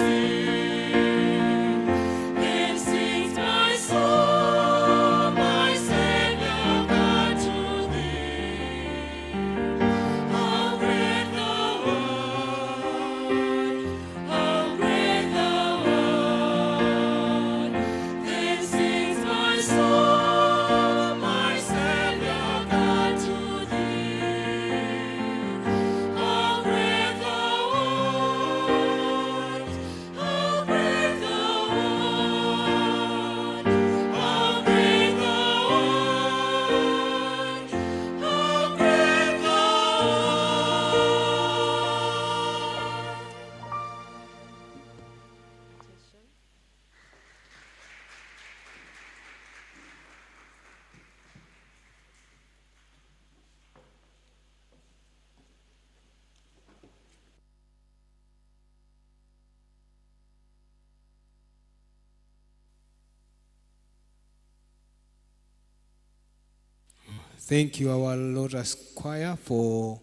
sin. Then sings my soul, my Savior God, to thee. How great thou art, how great thou art. Then sings my soul, my Savior God, to thee. How great thou art, how great thou art, how great thou art, how great thou art. Thank you, our Lotus Choir, for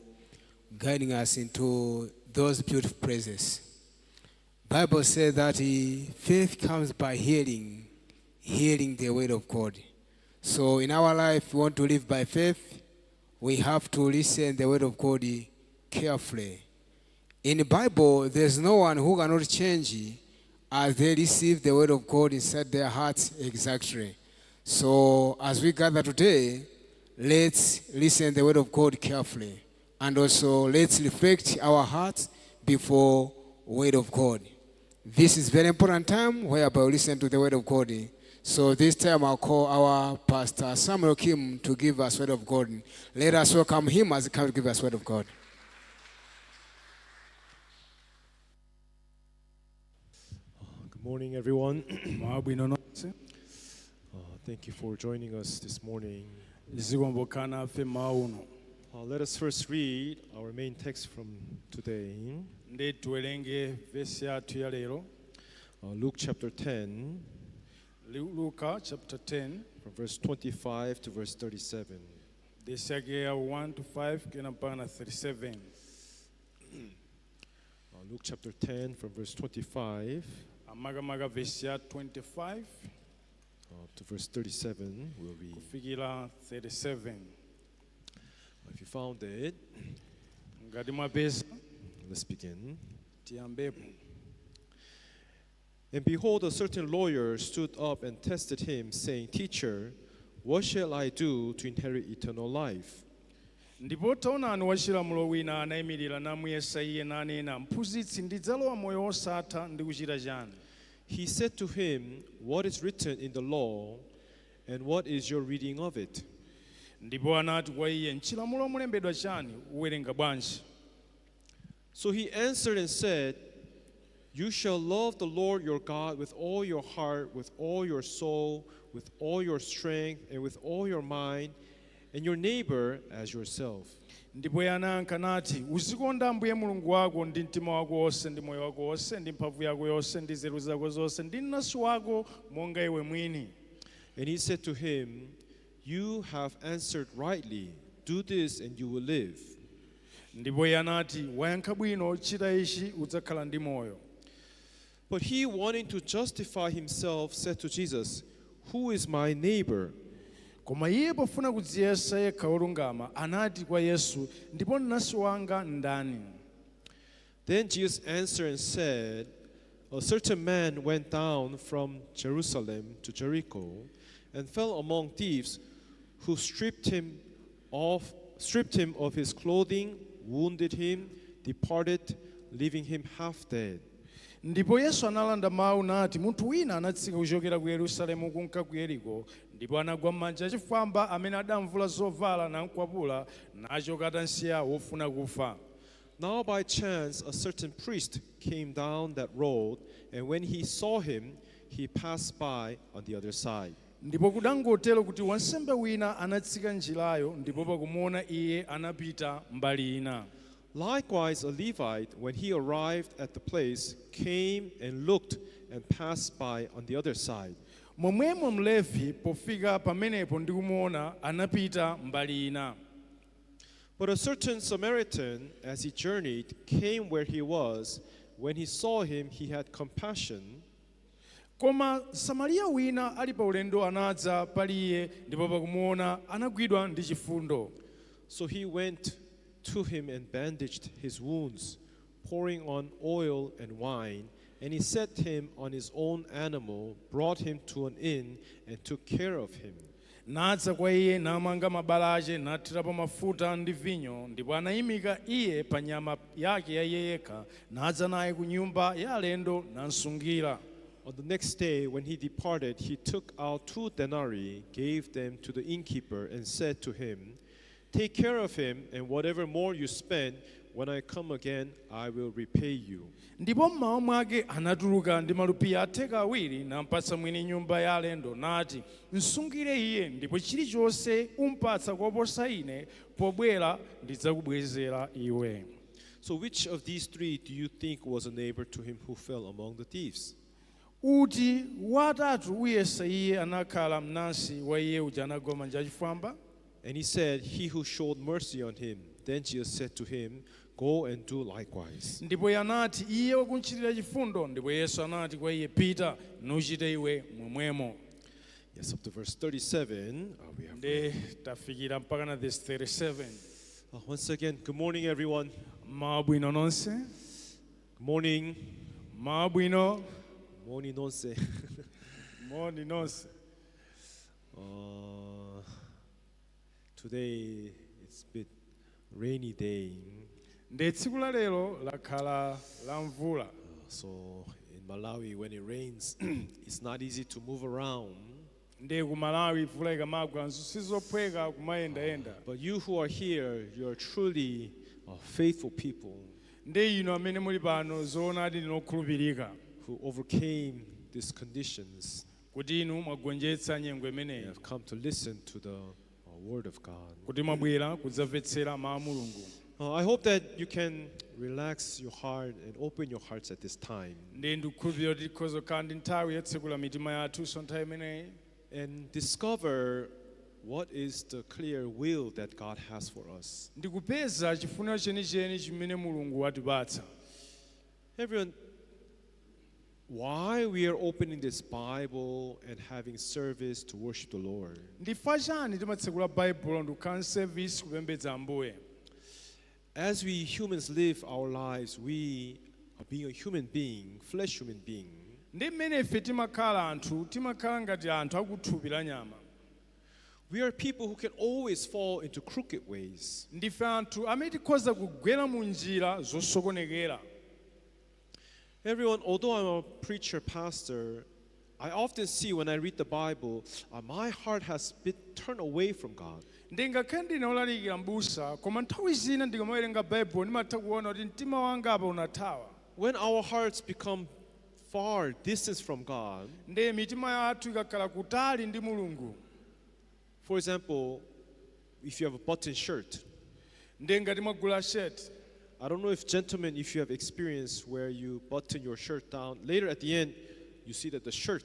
guiding us into those beautiful praises. Bible says that faith comes by hearing, hearing the word of God. So in our life, we want to live by faith, we have to listen the word of God carefully. In the Bible, there's no one who cannot change as they receive the word of God inside their hearts exactly. So as we gather today, let's listen the word of God carefully. And also let's reflect our hearts before word of God. This is very important time whereby we listen to the word of God. So this time I'll call our Pastor Samuel Kim to give us word of God. Let us welcome him as he comes to give us word of God. Good morning, everyone. Mwabwino nonse. Thank you for joining us this morning. Zikomo pokhala nafe mmawa uno. Let us first read our main text from today, Ndi tiwerenge vesi yathu ya lero. Luke chapter 10, Luka chapter 10, from verse 25 to verse 37. Vesi yake ya 1 to 5 kena mpaka na 37. Luke chapter 10, from verse 25 Amakamaka vesi ya 25 to verse 37, we'll read. Kufikira 37. If you found it, Ngati mwapeza, let's begin. Tiyambepo. And behold, a certain lawyer stood up and tested him, saying, "Teacher, what shall I do to inherit eternal life?" Ndipo taonani wachilamulo wina anayimirira namuyesa iye nanena, "Mphunzitsi, ndidzalowa moyo wosatha ndi kuchita chani?" He said to him, "What is written in the law, and what is your reading of it?" Ndipo anati kwa iye, "Mchilamulo mulembedwa chani? Uwerenga bwanji?" So he answered and said, "You shall love the Lord your God with all your heart, with all your soul, with all your strength, and with all your mind, and your neighbor as yourself." Ndipo iye anayankha nati, "Uzikonda Ambuye Mulungu wako ndi mtima wako wonse ndi moyo wako wonse ndi mphamvu yako yonse ndi nzeru zako zonse ndi mnansi wako monga iwe mwini." And he said to him, "You have answered rightly. Do this, and you will live." Ndipo iye anati, "Wayankha bwino, chita ichi, udzakhala ndi moyo." But he, wanting to justify himself, said to Jesus, "Who is my neighbor?" Koma iye pofuna kudziyesa yekha wolungama anati kwa Yesu, "Ndipo mnansi wanga ndani?" Then Jesus answered and said, "A certain man went down from Jerusalem to Jericho and fell among thieves, who stripped him of his clothing, wounded him, departed, leaving him half dead." Ndipo Yesu analanda mawu nati, "Munthu wina anatsika kuchokera ku Yerusalemu kunka ku Yeriko ndipo anagwa m'manja achifwamba amene adamvula zovala namkwapula nachoka atamsiya wofuna kufa." Now by chance a certain priest came down that road, and when he saw him, he passed by on the other side. Ndipo kudangotero kuti wansembe wina anatsika njirayo ndipo pakumuona iye anapita mbali ina. Likewise, a Levite, when he arrived at the place, came and looked and passed by on the other side. Momwemo Mlevi pofika pamenepo ndi kumuona anapita mbali ina. But a certain Samaritan, as he journeyed, came where he was, When he saw him, he had compassion Koma Samariya wina ali pa ulendo anadza pali iye, ndipo pakumuona anagwidwa ndi chifundo. So he went to him and bandaged his wounds, pouring on oil and wine. And he set him on his own animal, brought him to an inn, and took care of him. Nadza kwa iye namanga mabala ache, nathirapo mafuta ndi vinyo, ndipo anayimika iye pa nyama yake ya iye yekha, nadza naye ku nyumba ya alendo namsungira. On the next day, when he departed, he took out 2 denarii, gave them to the innkeeper, and said to him, "Take care of him, and whatever more you spend, when I come again, I will repay you." Ndipo mmawa mwake anatuluka ndi malupiya atheka awiri, nampatsa mwini nyumba ya alendo, nati, msungire iye, ndipo chilichonse umpatsa koposa ine pobwera ndidzakubwezera iwe. So, which of these three do you think was a neighbor to him who fell among the thieves? Uti watatu uyesa iye anakhala mnansi wa iye uja anagwa manja achifwamba? And he said, "He who showed mercy on him." Then Jesus said to him, "Go and do likewise." Ndipo iye anati, iye wakumchitira chifundo. Ndipo Yesu anati kwa iye, pita nuchite iwe momwemo. Yes, up to verse 37. We have Ndi tafikira mpaka na verse 37. Once again, good morning, everyone. Mmawa bwino nonse. Good morning. Mmawa bwino. Morning, nonse. Moni nonse. Today it's a bit rainy day. Ndi tsiku la lero lakhala la mvula. So in Malawi, when it rains, it's not easy to move around. Ndi ku Malawi mvula ikamagwa sizophweka kumayendayenda. But you who are here, you are truly faithful people Ndi inu amene muli pano, zoonadi ndinokhulupirika who overcame these conditions kuti inu mwagonjetsa nyengo imeneyi and have come to listen to the Word of God. kuti mwabwera kudzamvetsera mawu a Mulungu. I hope that you can relax your heart and open your hearts at this time Ndi ndikukhulupirira kuti tikhoza kukhala ndi nthawi yotsekula mitima yathunso nthawi imeneyi and discover what is the clear will that God has for us. Ndikupeza chifuniro chenicheni chimene Mulungu watipatsa. Everyone, why we are opening this Bible and having service to worship the Lord? Ndifa chani timatsekula Baibulo ndikukhala service kupembedza Ambuye? As we humans live our lives, we are being a human being, flesh human being. Ndi mmene ife timakhala anthu, timakhala ngati anthu akuthupi la nyama. We are people who can always fall into crooked ways. Ndife anthu amene tikhoza kugwera mu njira zosokonekera. Everyone, although I'm a preacher, pastor, I often see when I read the Bible, my heart has been turned away from God. Ndi ngakhale ndine olalikira mbusa, koma nthawi zina ndikamawerenga Baibulo ndimatha kuona kuti mtima wanga apa unathawa. When our hearts become far distance from God, Ndi mitima yathu ikakhala kutali ndi Mulungu, for example, if you have a button shirt, ndi ngati mwagula shirt, I don't know if gentlemen, if you have experience where you button your shirt down, later at the end, you see that the shirt,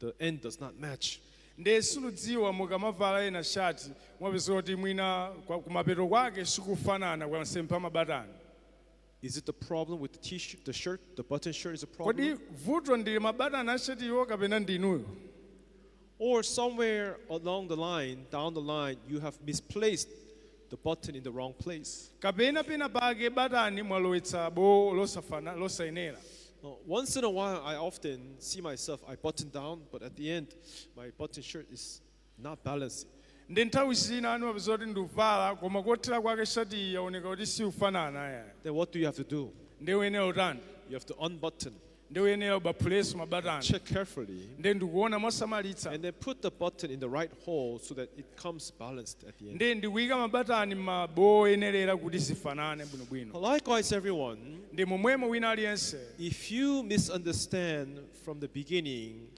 the end does not match. Ndi suludziwa mukamavala ena shati mwapeza kuti mwina kumapeto kwake sikufanana kwasempha mabatani. Is it the problem with the t-shirt, the shirt, the button shirt is a Kodi problem? Vuto ndi mabatani a shatiwo kapena ndinuyo? Or somewhere along the line, down the line, you have misplaced the button in the wrong place. Kapena pena pake batani mwalowetsa bowo losafana losayenera. Once in a while, I often see myself, I button down, but at the end, my button shirt is not balanced. Ndi nthawi zina nimapeza kuti ndikuvala koma kothera kwake shati yaoneka kuti siufanana aya. Then what do you have to do? Ndi uyenera utani? You have to unbutton, Ndi uyenera ubaphulenso mabatani, check carefully, ndi ndikuona mosamalitsa, and then put the button in the right hole so that it comes balanced at the end. Ndi ndikuyika mabatani m'mabowo oyenerera kuti zifanane bwinobwino. Likewise, everyone, Ndi momwemo wina aliyense, if you misunderstand from the beginning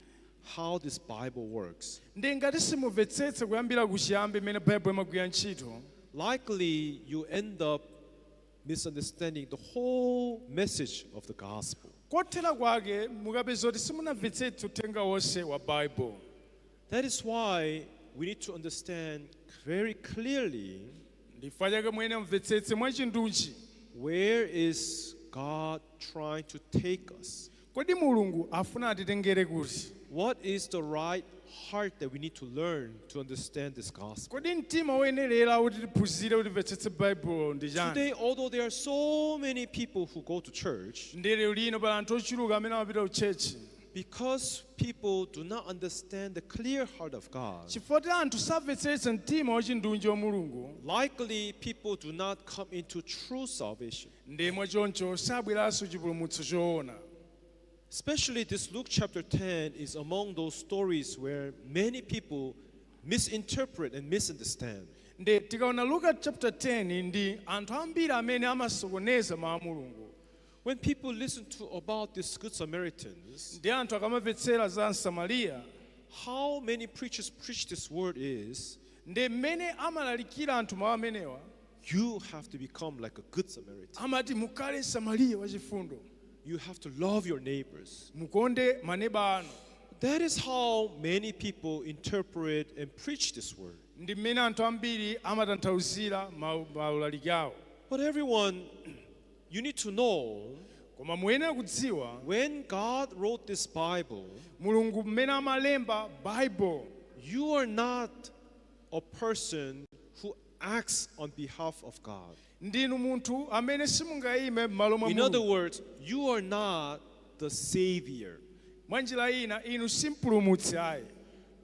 how this Bible works, ndi ngati simumvetsetse kuyambira kuchiyambi imene Baibulo imagwira ntchito, likely you end up misunderstanding the whole message of the gospel. Kothera kwake mukapeza kuti simunamvetsetse uthenga wonse wa Baibulo. That is why we need to understand very clearly Ndifukwa chake mwene mvetsetse mwachindunji where is God trying to take us? Kodi Mulungu afuna atitengere kuti? What is the right heart that we need to learn to understand this gospel? Kodi mtima woyenerera kuti tiphunzire kuti timvetsetse Baibulo ndi chani? Today, although there are so many people who go to church, Ndi lero lino pali anthu ochuluka amene amapita ku church, because people do not understand the clear heart of God, chifukwa ti anthu samvetsetsa mtima wachindunji wa Mulungu, likely people do not come into true salvation. Ndi mwachoncho sabweranso chipulumutso choona. Especially this Luke chapter 10 is among those stories where many people misinterpret and misunderstand. Ndi tikaona Luka chapter 10 ndi anthu ambiri amene amasokoneza mawu a Mulungu. When people listen to about these Good Samaritans, Ndi anthu akamamvetsera za Msamariya, how many preachers preach this word is, ndi mmene amalalikira anthu mawu amenewa, you have to become like a good Samaritan. Amati mukhale Msamariya wachifundo. You have to love your neighbors. Mukonde maneba anu. That is how many people interpret and preach this word. Ndi mmene anthu ambiri amatanthauzira maulaliki awo. But everyone, you need to know, Koma muyenera kudziwa, when God wrote this Bible, Mulungu mmene amalemba Bible, you are not a person who acts on behalf of God. Ndinu munthu amene simungayime m'malo mwa In other Mulungu. Words, you are not the savior. Mwa njira ina inu simpulumutsi ayi.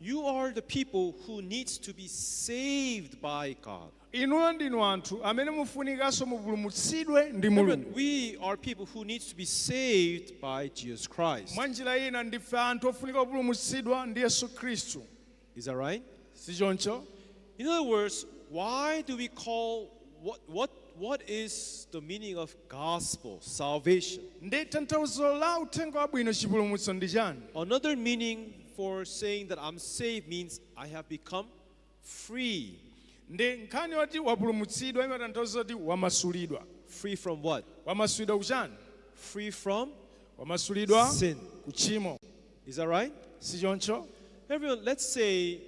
You are the people who needs to be saved by God. Inuyo ndinu anthu amene mufunikanso mupulumutsidwe ndi Remember, Mulungu. we are people who needs to be saved by Jesus Christ. Mwa njira ina ndife anthu ofunika kupulumutsidwa ndi Yesu Khristu. Is that right? Sichoncho? In other words, why do we call what is the meaning of gospel, salvation? Ndi tanthauzo la uthenga wabwino chipulumutso ndi chani? Another meaning for saying that I'm saved means I have become free. Ndi nkhani yoti wapulumutsidwa imatanthauza kuti wamasulidwa. Free from what? Wamasulidwa kuchani? Free from Wamasulidwa sin. Ku tchimo. Is that right? Sichoncho? Everyone, let's say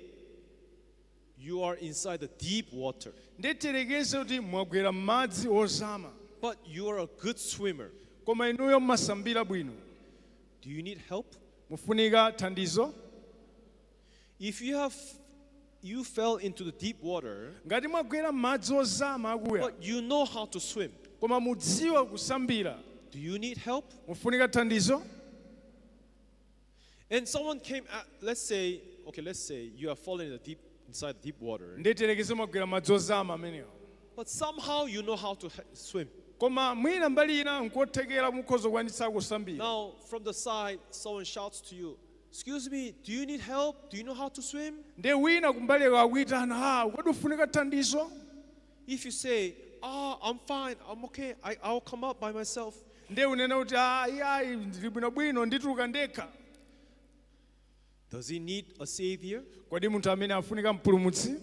you are inside the deep water, Ndi tiyerekeze kuti mwagwera m'madzi ozama, but you are a good swimmer. Koma inuyo mmasambira bwino. Do you need help? Mufunika thandizo? If you fell into the deep water, Ngati mwagwera m'madzi ozama akuya, but you know how to swim, koma mudziwa kusambira, do you need help? Mufunika thandizo? And someone came at, let's say, okay, let's say you have fallen in the deep inside the deep water, Ndi tiyerekeze mwagwera madzi ozama amenewo, but somehow you know how to swim. Koma mwina mbali ina nkothekera mukhoza kukwanitsa kusambira. Now, from the side, someone shouts to you, "Excuse me, do you need help? Do you know how to swim?" Ndi wina kumbaliko akuyitana, ha, kodi ufunika thandizo? If you say, "Ah, I'm fine, I'm okay, I'll come up by myself," Ndi unena kuti, ah, iyayi, ndili bwinobwino, ndituluka ndekha, does he need a savior? Kodi munthu amene afunika mpulumutsi?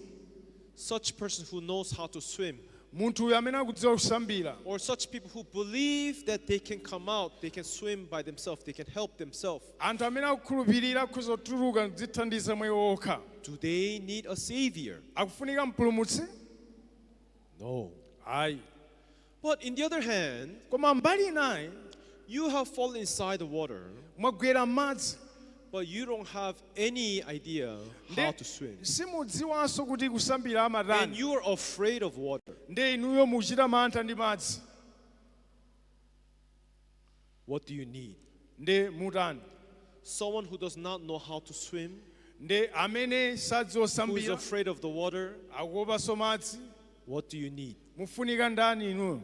Such person who knows how to swim, Munthu uyu amene akudziwa kusambira, or such people who believe that they can come out, they can swim by themselves, they can help themselves, anthu amene akukhulupirira akhoza kutuluka kudzithandiza mwa iwo okha, do they need a savior? Akufunika mpulumutsi? No. Ayi. But in the other hand, Koma mbali inayi, you have fallen inside the water, mwagwera m'madzi, but you don't have any idea how to swim. Simudziwanso kuti kusambira And amatani. you are afraid of water. Ndi inuyo muchita mantha ndi madzi. What do you need? Ndi mutani? Someone who does not know how to swim, Ndi amene sadziwa who is kusambira, afraid of the water, akuopanso madzi, what do you need? Mufunika ndani inuyo?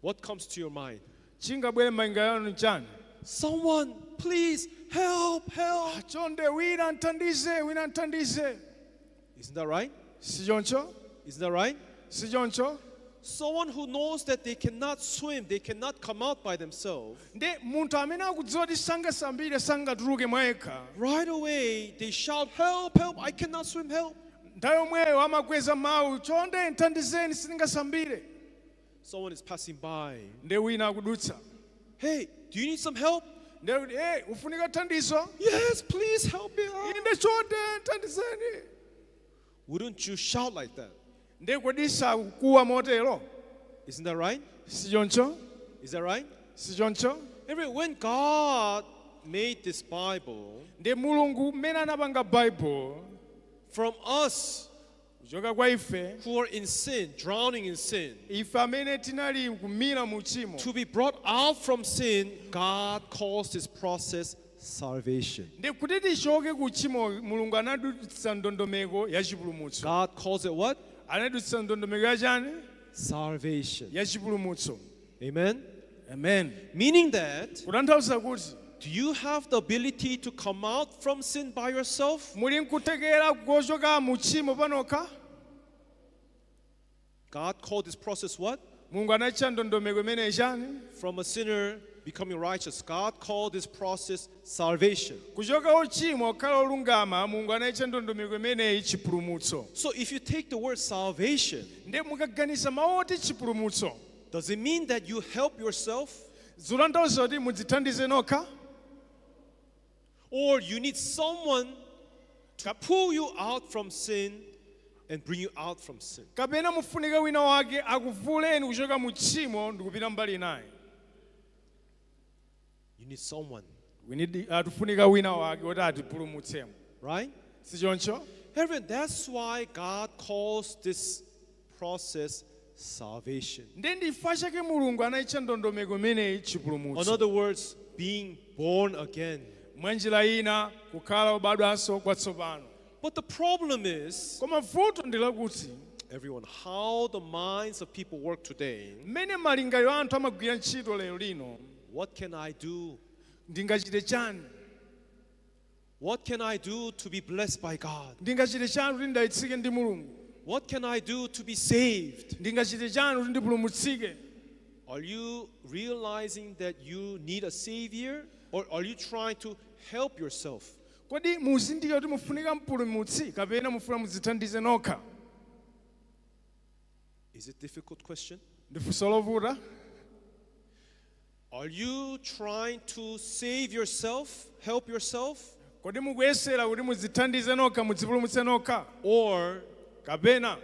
What comes to your mind? Chingabwere m'malingaliro anu chani? Someone, please help, help. Chonde wina nthandize, wina nthandize. Isn't that right? Sichoncho? Isn't that right? Sichoncho? Someone who knows that they cannot swim, they cannot come out by themselves, Ndi munthu amene akudziwa kuti sangasambire, sangatuluke mwa yekha, right away they shout, "Help, help, I cannot swim, help." Nthawi yomweyo amakweza mawu, chonde nthandizeni, sindingasambire. Someone is passing by. Ndi wina akudutsa. "Hey, do you need some help?" Ndi kuti, hey, ufunika thandizo? "Yes, please help me out." Inde, chonde nthandizeni. Wouldn't you shout like that? Ndi kodi sakukuwa motero? Isn't that right? Sichoncho? Is that right? Si choncho? When God made this Bible, Ndi Mulungu mmene anapanga Baibulo, from us kuchoka kwa ife who are in sin, drowning in sin, ife amene tinali kumira mu tchimo, to be brought out from sin, God calls this process salvation. Ndi kuti tichoke ku tchimo, Mulungu anadutsa ndondomeko ya chipulumutso. God calls it what? Anadutsa ndondomeko ya chani? Salvation. Ya chipulumutso. Amen. Amen. Meaning that, Kutanthauza kuti, do you have the ability to come out from sin by yourself? Muli nkuthekera kochoka mu tchimo panokha? God called this process what? Mulungu anatcha ndondomeko imeneyi chani? From a sinner becoming righteous. God called this process salvation. Kuchoka ochimwa kukhala olungama, Mulungu anayitcha ndondomeko imeneyi chipulumutso. So if you take the word salvation, Ndi mukaganiza mawu oti chipulumutso, does it mean that you help yourself? Zikutanthauza kuti mudzithandize nokha? Or you need someone to pull you out from sin and bring you out from sin? Kapena mufunika wina wake akuvuleni kuchoka mu tchimo ndikupita mbali inayi? You need someone, We need, atifunika wina wake woti atipulumutsemo. Right? Si choncho? Everyone, that's why God calls this process salvation. Ndi ndifa chake Mulungu anayitcha ndondomeko imeneyi In chipulumutso. other words, being born again. Mwa njira ina, kukhala obadwanso kwatsopano. But the problem is, Koma vuto ndi lakuti, everyone, how the minds of people work today. Mmene malingaliro anthu amagwira ntchito lero lino. What can I do? Ndingachite chani? What can I do to be blessed by God? Ndingachite chani kuti ndidalitsike ndi Mulungu? What can I do to be saved? Ndingachite chani kuti ndipulumutsike? Are you realizing that you need a savior, or are you trying to help yourself? Kodi muzindikira kuti mufunika mpulumutsi kapena mufuna mudzithandize nokha? Is it difficult question? Ndi funso lovuta? Are you trying to save yourself, help yourself, Kodi mukuyesera kuti mudzithandize nokha, mudzipulumutse nokha, or kapena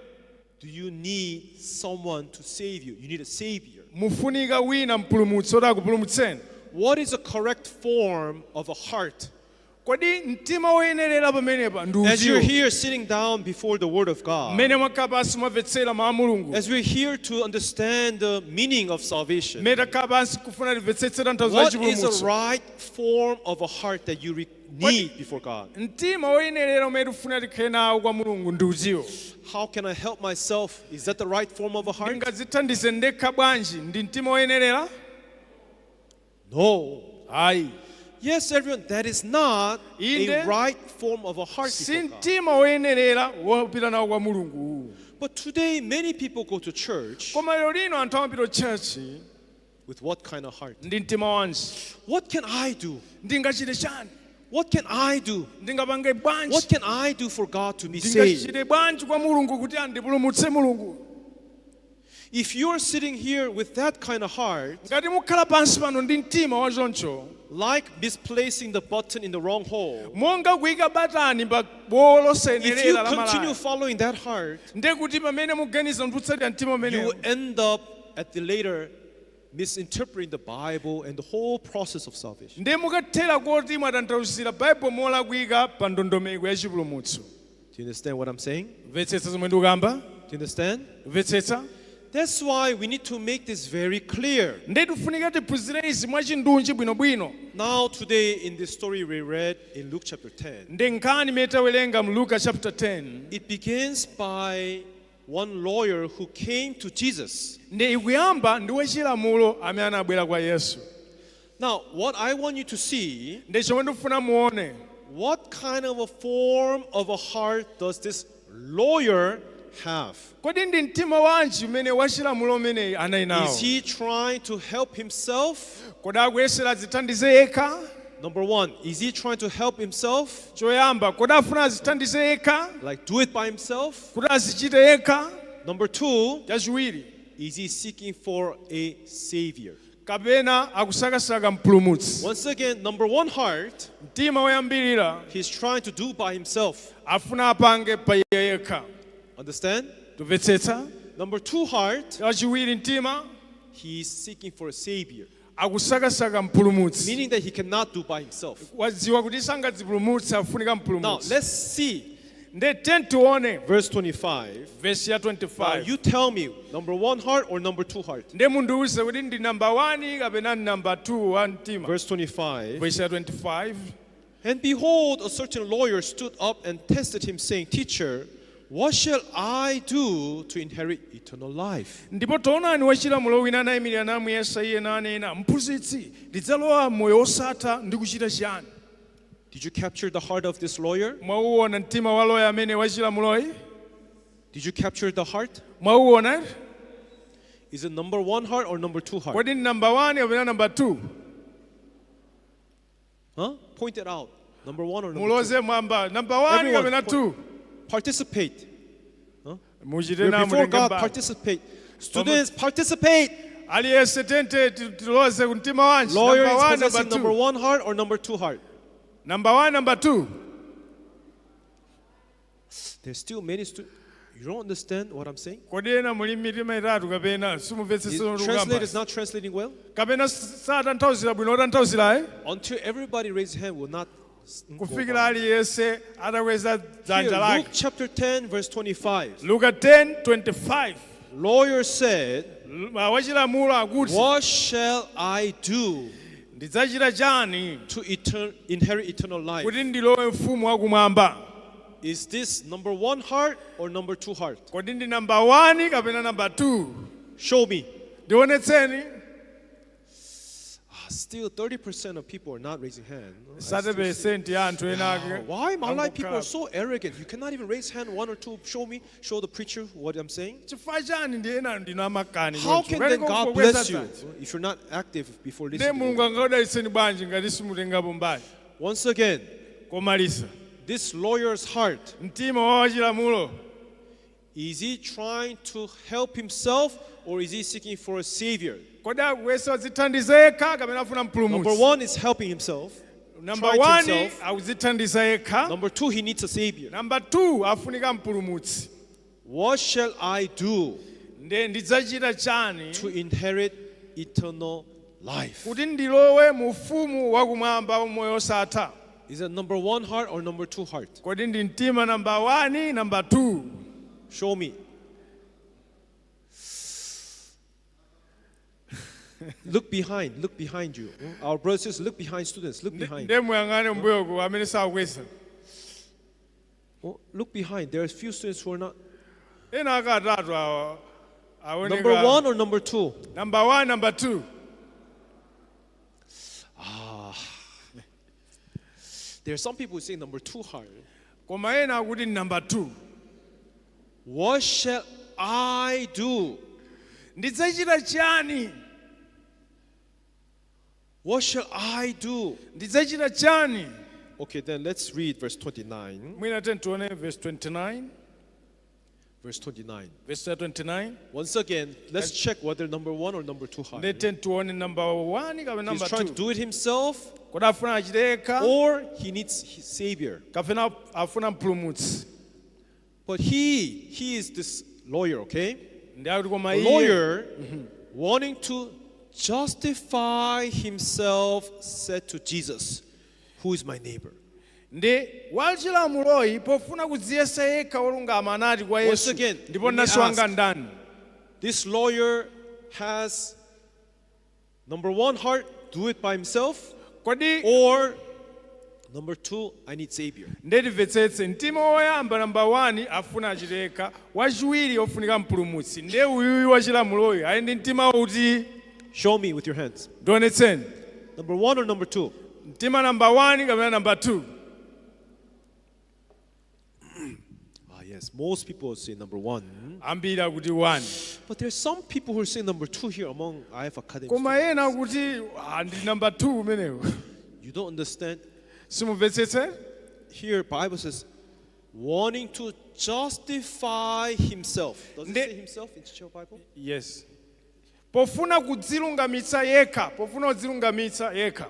do you need someone to save you? You need a savior. Mufunika wina mpulumutsi oti akupulumutseni? What is the correct form of a heart? Kodi mtima woyenerera pamenepa ndi As you're utiwo? here sitting down before the Word of God, Mmene mwakhala pansi mwamvetsera mawu a Mulungu, as we're here to understand the meaning of salvation, mmene takhala pansi kufuna timvetsetse tanthauzo la what is the chipulumutso, right form of a heart that you need before God? Mtima woyenerera umene tifuna tikhale nawo kwa Mulungu ndi utiwo? How can I help myself? Is that the right form of a heart? Ndingadzithandize ndekha bwanji? Ndi mtima woyenerera? No. Ayi. Yes, everyone, that is not a Inde. Right form of a heart Si before God. mtima woyenerera wopita nawo kwa Mulungu. But today, many people go to church Koma lero lino anthu amapita church with what kind of heart? Ndi mtima wanji? What can I do? Ndingachite chani? What can I do? Ndingapange bwanji? What can I do for God to be saved? Ndingachite bwanji kwa Mulungu kuti andipulumutse Mulungu? If you're sitting here with that kind of heart, Ngati mukhala pansi pano ndi mtima wachoncho, like misplacing the button in the wrong hole, monga kuyika batani pa bowo if you losayenerera la continue malaya, following that heart, ndiye kuti pamene muganiza ndi kutsatira mtima you umenewo, will end up at the later misinterpreting the Bible and the whole process of salvation. Ndiye mukathera koti mwatanthauzira Baibulo molakwika pa ndondomeko ya chipulumutso. Do you understand what I'm saying? Mvetsetsa zomwe ndikukamba? Do you understand? Mvetsetsa? That's why we need to make this very clear. Ndiye tifunika tiphunzire izi mwachindunji bwinobwino. Now, today, in this story we read in Luke chapter 10, Ndi nkhani imene tawerenga mu Luka chapter 10, it begins by one lawyer who came to Jesus. Ndi ikuyamba ndi wachilamulo amene anabwera kwa Yesu. Now, what I want you to see, Ndi chomwe ndikufuna muone, what kind of a form of a heart does this lawyer have? Kodi ndi mtima wanji umene wachilamulo umeneyi anali nawo? Is he trying to help himself? Kodi akuyesera adzithandize yekha? Number one, is he trying to help himself? Choyamba, kodi afuna azithandize yekha? Like do it by himself? Kuti azichite yekha? Number two, Chachiwiri, is he seeking for a savior? Kapena akusakasaka mpulumutsi? Once again, number one heart, Mtima woyambirira, he's trying to do by himself. Afuna apange pa iye yekha. Understand? Tumvetsetsa? Number two heart, Chachiwiri mtima, He's seeking for a savior, Akusakasaka mpulumutsi. Meaning that he cannot do by himself. Wadziwa kuti sangadzipulumutse, afunika Now, mpulumutsi. let's see Nde tione verse 25. Vesi ya Now, 25. you tell me, number one heart or number two heart? Nde mundiwuze kuti ndi namba 1 kapena ndi namba 2 wa mtima. Verse 25. Vesi ya 25. And behold, a certain lawyer stood up and tested him, saying, "Teacher, what shall I do to inherit eternal life?" Ndipo taonani wachilamulo wina anayimirira namuyesa iye nanena, mphunzitsi, ndidzalowa moyo wosatha ndi kuchita chiyani? Did you capture the heart of this lawyer? Mwauona mtima wa loya amene wachilamuloyi? Did you capture the heart? Mwauona? Is it number one heart or number two heart? Kodi ndi namba 1 kapena namba 2? Huh? Point it out. Number one or number two? Muloze mwamba, namba 1 Everyone, kapena 2? Participate. Muchite We're na before mutenge God, mbali. participate. Students, participate. Aliyense tente tiloze ku mtima wanji. Lawyer Namba is 1, namba possessing number 2? one heart or number two heart? Namba 1, namba 2? There's still many students. You don't understand what I'm saying? Kodi ena muli mitima itatu kapena simumvetsetsa Translate is lukamba? Not translating well. Kapena satanthauzira bwino otanthauzira, eh? Until everybody raises hand, will not go Kufikira by. Aliyense atakweza dzanja Here, lake. Luke chapter 10, verse 25. Luka 10:25. Lawyer said, Wachilamulo akuti, "What shall I do ndidzachita chani to inherit eternal life?" kuti ndilowe mfumu wakumwamba? Is this number one heart or number two heart? Kodi ndi namba 1 kapena namba 2? Show me. Ndionetseni. Ah, still 30% of people are not raising hand. I still 30% ya anthu ena Ah, ake why Malai people angokhala. are so arrogant? You cannot even raise hand one or two. Show me, show the preacher what I'm saying. Chifukwa chani ndi ena ndinu amakani How choncho? can Kani then God kungokweza bless you dzanja. If you're not active before Ndiye listening? Mulungu angakudalitseni bwanji ngati simutengapo mbali? Once again, Komalisa, this lawyer's heart, mtima wa wachilamulo, is he trying to help himself or is he seeking for a savior? Kodi akuyesa kudzithandiza yekha kapena afuna Number mpulumutsi? one is helping himself. Namba Try to 1 himself. akudzithandiza yekha. Number two, he needs a savior. Namba 2 afunika mpulumutsi. What shall I do Nde ndidzachita chani to inherit eternal life? Kuti ndilowe mu ufumu wakumwamba wamoyo osatha? Is it number one heart or number two heart? Kodi ndi mtima namba 1, namba 2? Show me. Look behind, look behind you. Our brothers, sisters, look behind students, look behind. Nde muyang'ane mbuyoku amene sakukweza. Oh, look behind. There are few students who are not. Ena akatatu awa Number aoneka. one or number two? Namba 1, namba 2? There are some people who say number two heart. Koma ena akuti namba 2. What shall I do? Ndidzachita chani? What shall I do? Ndidzachita chani? Okay, then let's read verse 29. Mwina tione verse 29. Verse 29. Verse 29. Once again, let's check whether number one or number two heart. Nde tione namba 1 kapena He's namba trying to 2. Do it himself Kodi afuna achite yekha or he needs his savior. Kapena afuna mpulumutsi? But he is this lawyer, okay? Ndi akuti koma A iye lawyer wanting to justify himself said to Jesus, "Who is my neighbor?" Ndi wachilamuloyi pofuna kudziyesa yekha wolungama anati kwa Once Yesu, again, ndipo let me mnansi wanga ask. ndani? This lawyer has number one heart, do it by himself, Kodi or number two, I need savior. Ndetimvetsetse mtima woyamba namba 1 afuna achite yekha, wachiwiri ofunika mpulumutsi. Nde uyuyu wachilamuloyo ali ndi mtima uti? Show me with your hands. Ndionetseni. Number one or number two? Mtima namba 1 kapena namba 2? Ah, yes, most people say number one. Ambiri akuti 1. But there's some people who are saying number two here among IF Academy Koma students. ena akuti ah, ndi namba 2 umenewo. You don't understand. Simumvetsetse. Here, Bible says, wanting to justify himself. Does it say himself in Chichewa Bible? Yes, pofuna kudzilungamitsa yekha, pofuna kudzilungamitsa yekha.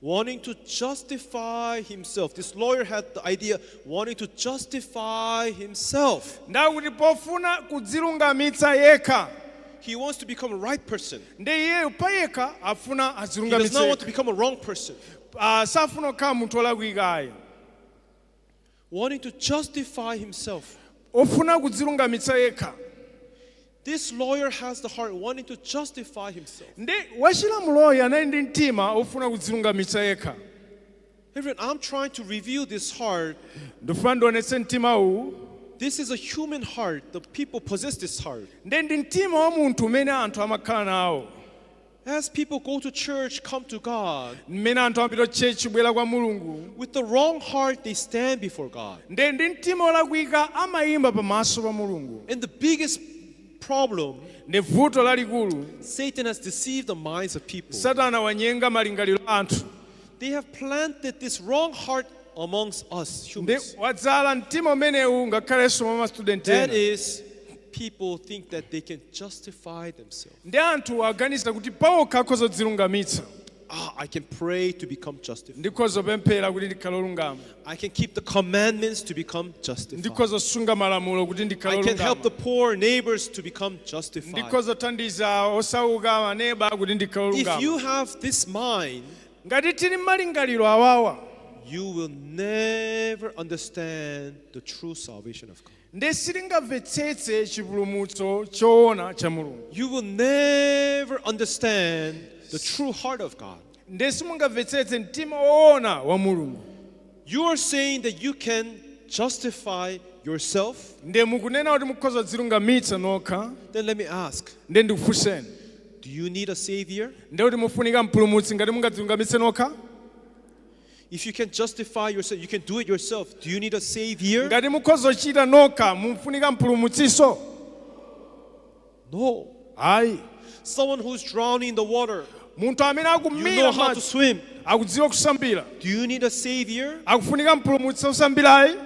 Wanting to justify himself. This lawyer had the idea wanting to justify himself. Ndakuti pofuna kudzilungamitsa yekha. He wants to become a right person. Ndi iyeyo payekha afuna He does not want to adzilungamitse. Become a wrong person. Ah, safuna kukhala munthu wolakwikayi. Wanting to justify himself. Ofuna kudzilungamitsa yekha. This lawyer has the heart wanting to justify himself. Ndi wachilamuloyo anali ndi mtima ofuna kudzilungamitsa yekha. Everyone, I'm trying to reveal this heart. Ndifuna ndionetse mtima uwu. This is a human heart. The people possess this heart. Ndi ndi mtima wa munthu umene anthu amakhala nawo. As people go to church, come to God, Mmene anthu amapita church kubwera kwa Mulungu, with the wrong heart, they stand before God. ndi ndi mtima wolakwika amayima pamaso pa Mulungu. And the biggest problem, Ndi vuto lalikulu, Satan has deceived the minds of people. Satana wanyenga malingaliro a anthu. They have planted this wrong heart amongst us Ndi humans. wadzala mtima umenewu ngakhalenso mwa mastudenti That ena. is, people think that they can justify themselves. Ndi anthu aganiza kuti pawokha akhoza kudzilungamitsa. Ah, I can pray to become justified. Ndikhoza kupemphera kuti ndikhale olungama. I can keep the commandments to become justified. Ndikhoza kusunga malamulo kuti ndikhale I can help olungama. the poor neighbors to become justified. Ndikhoza kuthandiza osauka aneba kuti ndikhale If olungama. you have this mind, Ngati tili malingaliro awawa, you will never understand the true salvation of God. Ndi sitingamvetsetse chipulumutso choona cha Mulungu. You will never understand the true heart of God. Ndi simungamvetsetse mtima woona wa Mulungu. You are saying that you can justify yourself. Ndi mukunena kuti mukhoza kudzilungamitsa nokha. Then let me ask, Ndi ndikufunseni, do you need a savior? ndi kuti mufunika mpulumutsi ngati mungadzilungamitse nokha? If you can justify yourself, you can do it yourself. Do you need a savior? Ngati mukhoza kuchita nokha, mufunika mpulumutsiso? No. Ayi. Someone who's drowning in the water, Munthu amene you akumira know how to madzi swim. Akudziwa kusambira, Do you need a savior? akufunika mpulumutsi osambirayi?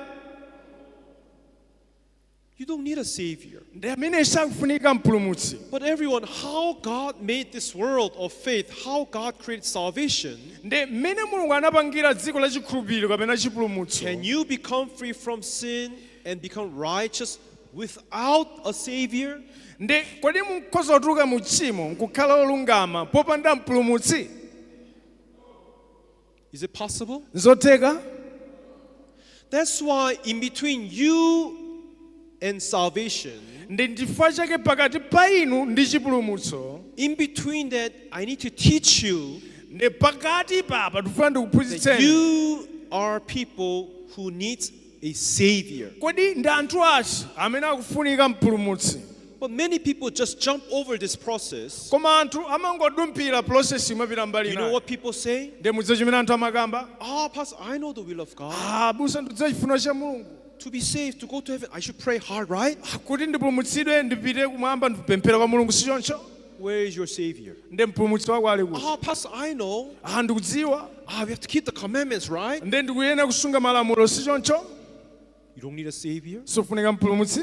You don't need a savior. Ndi amene sakufunika mpulumutsi. But everyone, how God made this world of faith, how God created salvation, Ndi mmene Mulungu anapangira dziko la chikhulupiriro kapena chipulumutso, can you become free from sin and become righteous without a savior? Ndi kodi mukhoza kutuluka mu tchimo nkukhala olungama popanda mpulumutsi? Is it possible? Nzotheka? That's why in between you and salvation, Ndi chifukwa chake pakati pa inu ndi chipulumutso, in between that, I need to teach you ndi pakati papa ndikufuna that ndikuphunzitseni, you are people who needs a savior. Kodi ndi anthu ati amene akufunika mpulumutsi? But many people just jump over this process. Koma anthu amangodumphira process imapita mbali You know inayo. what people say? Ndi mudziwe chimene anthu amakamba? Ah, Pastor, I know the will of God. Ah, busa, ndidziwa chifuniro cha Mulungu. To be saved, to go to heaven, I should pray hard, right? Kuti ndipulumutsidwe ndipite kumwamba ndipemphere kwa Mulungu, si choncho? Where is your savior? Ndi mpulumutsi wako ali kuti? Ah, Pastor, I know. Ah, ndikudziwa. Ah, we have to keep the commandments, right? Ndi ndikuyenera kusunga malamulo, si choncho? You don't need a savior. Sufunika mpulumutsi?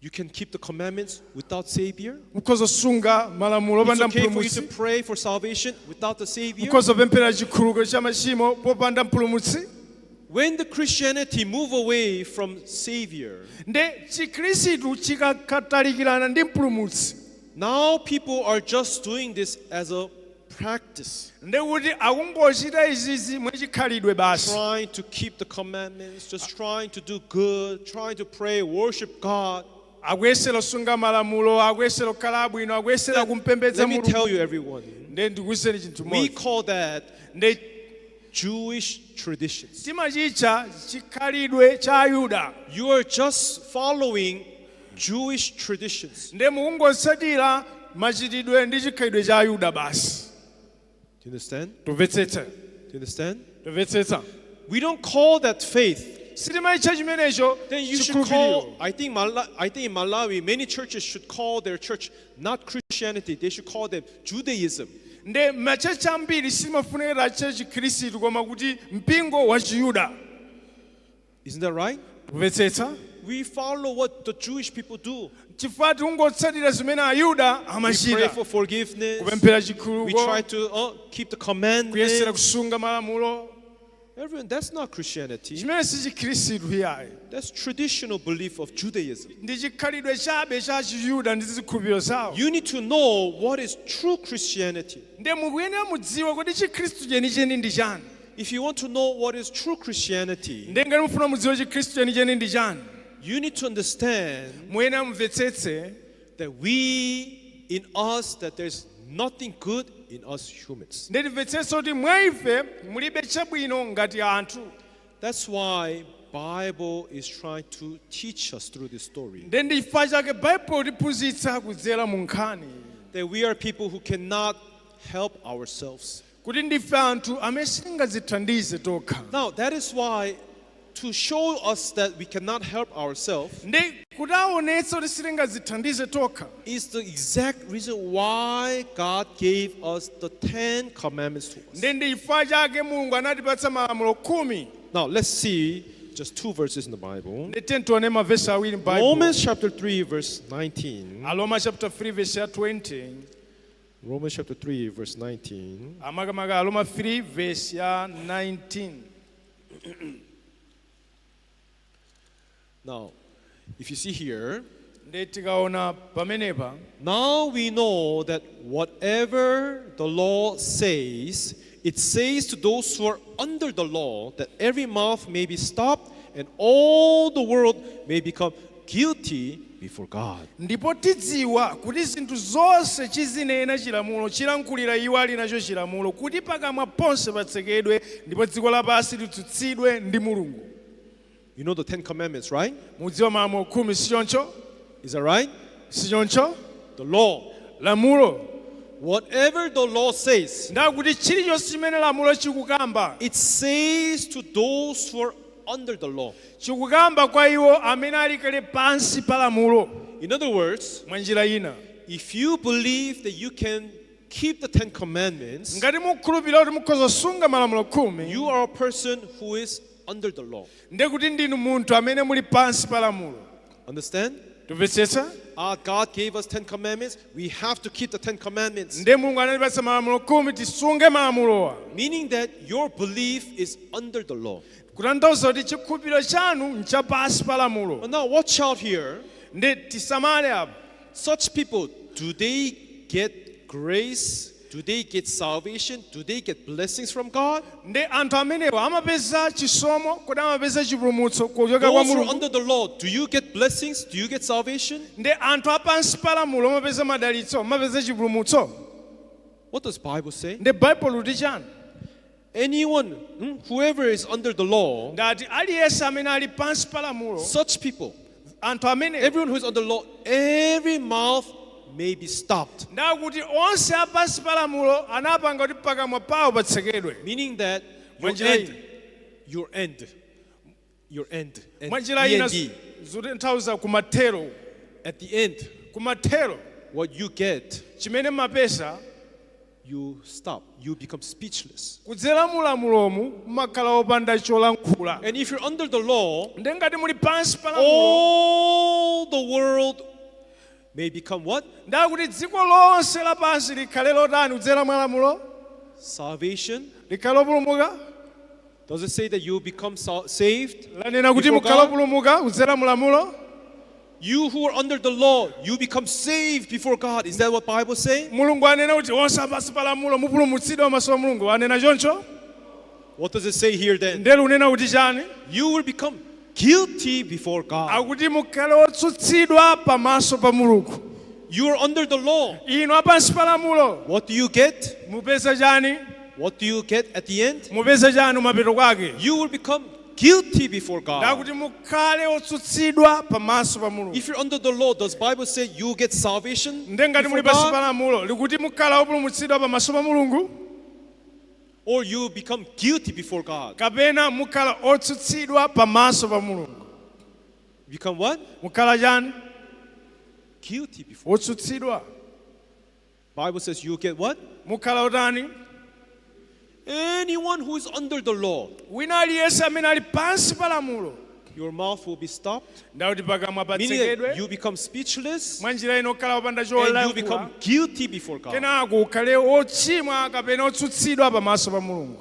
You can keep the commandments without savior. Mukhoza kusunga malamulo It's opanda okay for you to mpulumutsi? pray for salvation without the savior. Mukhoza kupemphera chikhululuko cha machimo popanda mpulumutsi? When the Christianity move away from savior, Ndi chikhristu chikakatalikirana ndi mpulumutsi, now people are just doing this as a practice, ndi kuti akungochita izizi mwachikhalidwe basi, trying to keep the commandments, just trying to do good, trying to pray, worship God. Akuyesera kusunga malamulo, akuyesera kukhala abwino, akuyesera kumpembedza Let me Mulungu. tell you, everyone, Ndi ndikuwuzeni chinthu we chimodzi, call that ndi Jewish traditions. timachitcha chikhalidwe cha Ayuda. You are just following Jewish traditions. Ndi mukungotsatira machitidwe ndi chikhalidwe cha Ayuda basi. Do you understand? Tumvetsetsa? Do you understand? Tumvetsetsa? We don't call that faith. Sitimayitcha chimenecho Then you should chikhulupiriro. call, I think in Malawi, many churches should call their church not Christianity, they should call them Judaism. Ndi machechi ambiri simafunikira che chikhristu koma kuti mpingo wa Chiyuda. Isn't that right? Kumvetsetsa? We follow what the Jewish people do. Chifukwa tikungotsatira zimene Ayuda We pray amachita, for forgiveness. kupemphera We chikhululuko, try to keep the kuyesera commandments. kusunga malamulo. Everyone, that's not Christianity. Chimene si chikhristu iyayi. That's traditional belief of Judaism. Ndi chikhalidwe chabe cha Chiyuda ndi zikhulupiriro zawo. You need to know what is true Christianity. Ndiye mukuyenera mudziwe kuti chikhristu chenicheni ndi chani. If you want to know what is true Christianity, Ndiye ngati mufuna mudziwe chikhristu chenicheni ndi chani, you need to understand muyenera mumvetsetse that we, in us, that there's nothing good in us humans. Ndiye timvetsetse kuti mwa ife mulibe chabwino ngati anthu. That's why Bible is trying to teach us through this story Ndiye ndi chifukwa chake Baibulo tiphunzitsa kudzera mu nkhani that we are people who cannot help ourselves. Kuti ndife anthu amene sitingadzithandize tokha. Now, that is why to show us that we cannot help ourselves Ndi kuti aonetse kuti sitingadzithandize tokha is the exact reason why God gave us the 10 commandments to us. Ndi ndi chifukwa chake Mulungu anatipatsa malamulo 10. Now, let's see just two verses in the Bible. Ndi tiye tione mavesi awiri m'Baibulo. Romans chapter 3 verse 19. Aroma chapter 3 verse ya 20. Romans chapter 3 verse 19. Amakamaka Aroma 3 verse ya 19. Now, if you see here, Ndi tikaona pamenepa, now we know that whatever the law says, it says to those who are under the law that every mouth may be stopped and all the world may become guilty before God. Ndipo tidziwa kuti zinthu zonse chizinena chilamulo chilankhulira iwo ali nacho chilamulo kuti pakamwa ponse patsekedwe ndipo dziko lapansi litsutsidwe ndi Mulungu. You know the Ten Commandments, right? Mudziwa malamulo 10, si choncho? Is that right? Si choncho? The law. Lamulo. Whatever the law says, Ndakuti chilichonse chimene lamulo chikukamba, it says to those who are under the law. Chikukamba kwa iwo amene ali kale pansi pa lamulo. In other words, Mwa njira ina, if you believe that you can keep the Ten Commandments, ngati mukhulupirira kuti mukhoza kusunga malamulo 10, you are a person who is under the law. Ndiye kuti ndinu munthu amene muli pansi pa lamulo. Understand? Tumvetsetsa? Ah, God gave us 10 commandments. We have to keep the 10 commandments. Ndiye Mulungu anatipatsa malamulo 10, tisunge malamulowa. Meaning that your belief is under the law. Kutanthauza kuti chikhulupiriro chanu nchapansi pa lamulo. But now watch out here. Ndi tisamale apo. Such people, do they get grace? Do they get salvation? Do they get blessings from God? Ndi anthu amenewa amapeza chisomo kodi amapeza chipulumutso kuchoka kwa Those who are Mulungu? under the law, do you get blessings? Do you get salvation? Ndi anthu apansi pa lamulo amapeza madalitso amapeza chipulumutso? What does Bible say? Ndi Baibulo kuti chani? Anyone, whoever is under the law, Ngati aliyense amene ali pansi pa lamulo, such people, anthu amenewa, everyone who is under the law, every mouth may be stopped. Ndakuti onse apansi pa lamulo anapanga kuti pakamwa pawo patsekedwe. Meaning that your Mwanjira end, ina. your end, your end, end, Mwa njira ina, END. zikutanthauza kumathero. At the end, Kumathero, what you get, chimene mapeza, you stop, you become speechless. Kudzera mulamulomu mumakhala opanda cholankhula. And if you're under the law, Ndi ngati muli pansi pa lamulo, all the world may become what? Ndakuti dziko lonse lapansi likhale lotani kudzera mwa lamulo? Salvation. Likhale lopulumuka. Does it say that you become saved Lanena kuti before mukhale God? opulumuka kudzera mulamulo? You who are under the law, you become saved before God. Is that what Bible say? Mulungu anena kuti onse apansi pa lamulo mupulumutsidwa pamaso pa Mulungu anena choncho? What does it say here then? Ndiye unena kuti chani? You will become guilty before God. Akuti mukhale otsutsidwa pamaso pa Mulungu. You are under the law. Inu apansi pa lamulo, What do you get? Mupeza chani? What do you get at the end? Mupeza chani kumapeto kwake? You will become guilty before God. Ndakuti mukhale otsutsidwa pamaso pa Mulungu. If you're under the law, does Bible say you get salvation Ndiye ngati before muli pansi pa God? lamulo likuti mukhala opulumutsidwa pamaso pa Mulungu? Or you become guilty before God? Kapena mukhala otsutsidwa pamaso pa Mulungu? Become what? Mukhala chani? Guilty before. Otsutsidwa. Bible says you get what? Mukhala otani? Anyone who is under the law, Wina aliyense amene ali pansi pa lamulo, your mouth will be stopped. Ndakuti pakamwa Meaning that patsekedwe. you become speechless Mwa njira ino okhala opanda and you cholankhula. become guilty before God. Kenako ukhale ochimwa kapena otsutsidwa pamaso pa Mulungu.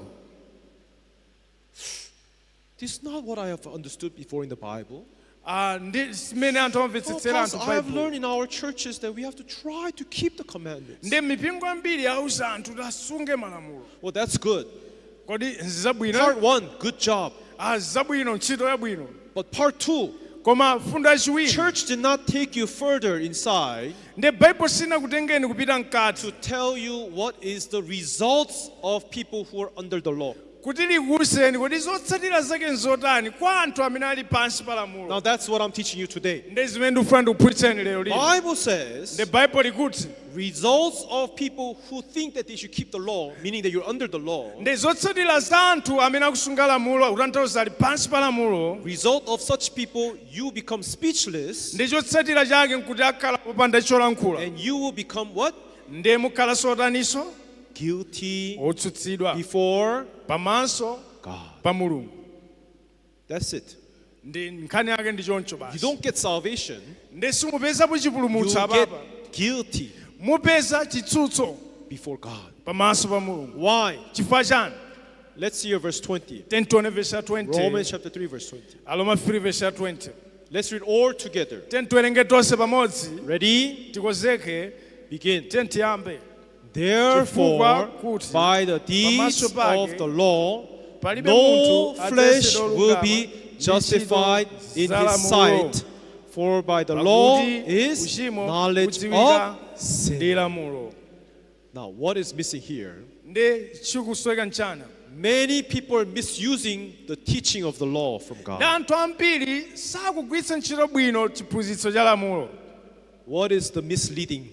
This is not what I have understood before in the Bible. Ah, ndi zimene anthu Oh, amamvetsetsera Pastor, anthu I have Baibulo. learned in our churches that we have to try to keep the commandments. Ndi mipingo ambiri auza anthu kuti asunge malamulo. Well, that's good. Kodi nzabwino? Part one, good job. Ah, zabwino, ntchito yabwino. But part two, Koma fundo yachiwiri, church did not take you further inside ndi Baibulo sinakutengeni kupita mkati to tell you what is the results of people who are under the law. Kuti likuwuzeni kodi zotsatira zake nzotani kwa anthu amene ali pansi pa Now lamulo. that's what I'm teaching you today. Ndi zimene ndikufuna ndikuphunzitseni lero lino. Bible says Ndi Baibulo likuti results of people who think that they should keep the law, meaning that you're under the law. Ndi zotsatira za anthu amene akusunga lamulo, kutanthauza ali pansi pa lamulo. Result of such people, you become speechless Ndi chotsatira chake nkuti akhala popanda cholankhula. And you will become what? Ndi mukhala sotaninso? Guilty Otsutsidwa before pamaso God. pa Mulungu. That's it. Ndi nkhani yake ndi choncho You basi. don't get salvation, Ndi simupezapo you chipulumutso get apapa. Guilty Mupeza chitsutso before God. pamaso pa Mulungu. Why? Chifukwa chani? Let's see here verse 20. 10 verse ya 20. Romans chapter 3, verse 20. Aroma 3 verse ya 20. Let's read all together. 10 tiwerenge tonse pamodzi. Ready? Tikonzeke. Begin. 10 tiyambe. Therefore, Kuti, by the deeds pamaso pake, of the law, palibe no munthu flesh adzayesedwa will olungama be ndi justified ntchito in za his lamulo. sight. For by the law Pakuti is uchimo knowledge kudziwika of sin. Ndi lamulo. Now, what is missing here? Ndi chikusweka nchani? Many people are misusing the teaching of the law from Ndi God. Anthu ambiri sakugwiritsa ntchito bwino chiphunzitso cha lamulo. What is the misleading?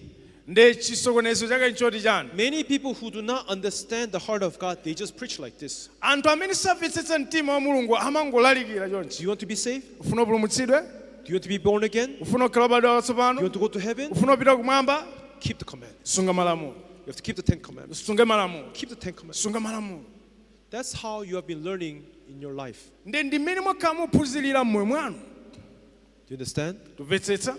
Ndi chisokonezo chake nchoti chani? Many people who do not understand the heart of God, they just preach like this. Anthu amene samvetsetsa mtima wa Mulungu amangolalikira Do chonchi. you want to be saved? Ufuna upulumutsidwe? Do you want to be born again? Ufuna kukhala obadwa Do you watsopano? want to go to heaven? Ufuna kupita kumwamba? Keep the commandments. Sunga malamulo. You have to keep the Ten Commandments. Sunge malamulo. Keep the Ten Commandments. Sunga malamulo. That's how you have been learning in your life. Ndi ndimene mwakhala muphunzirira mmoyo mwanu. Do you understand? Tumvetsetsa?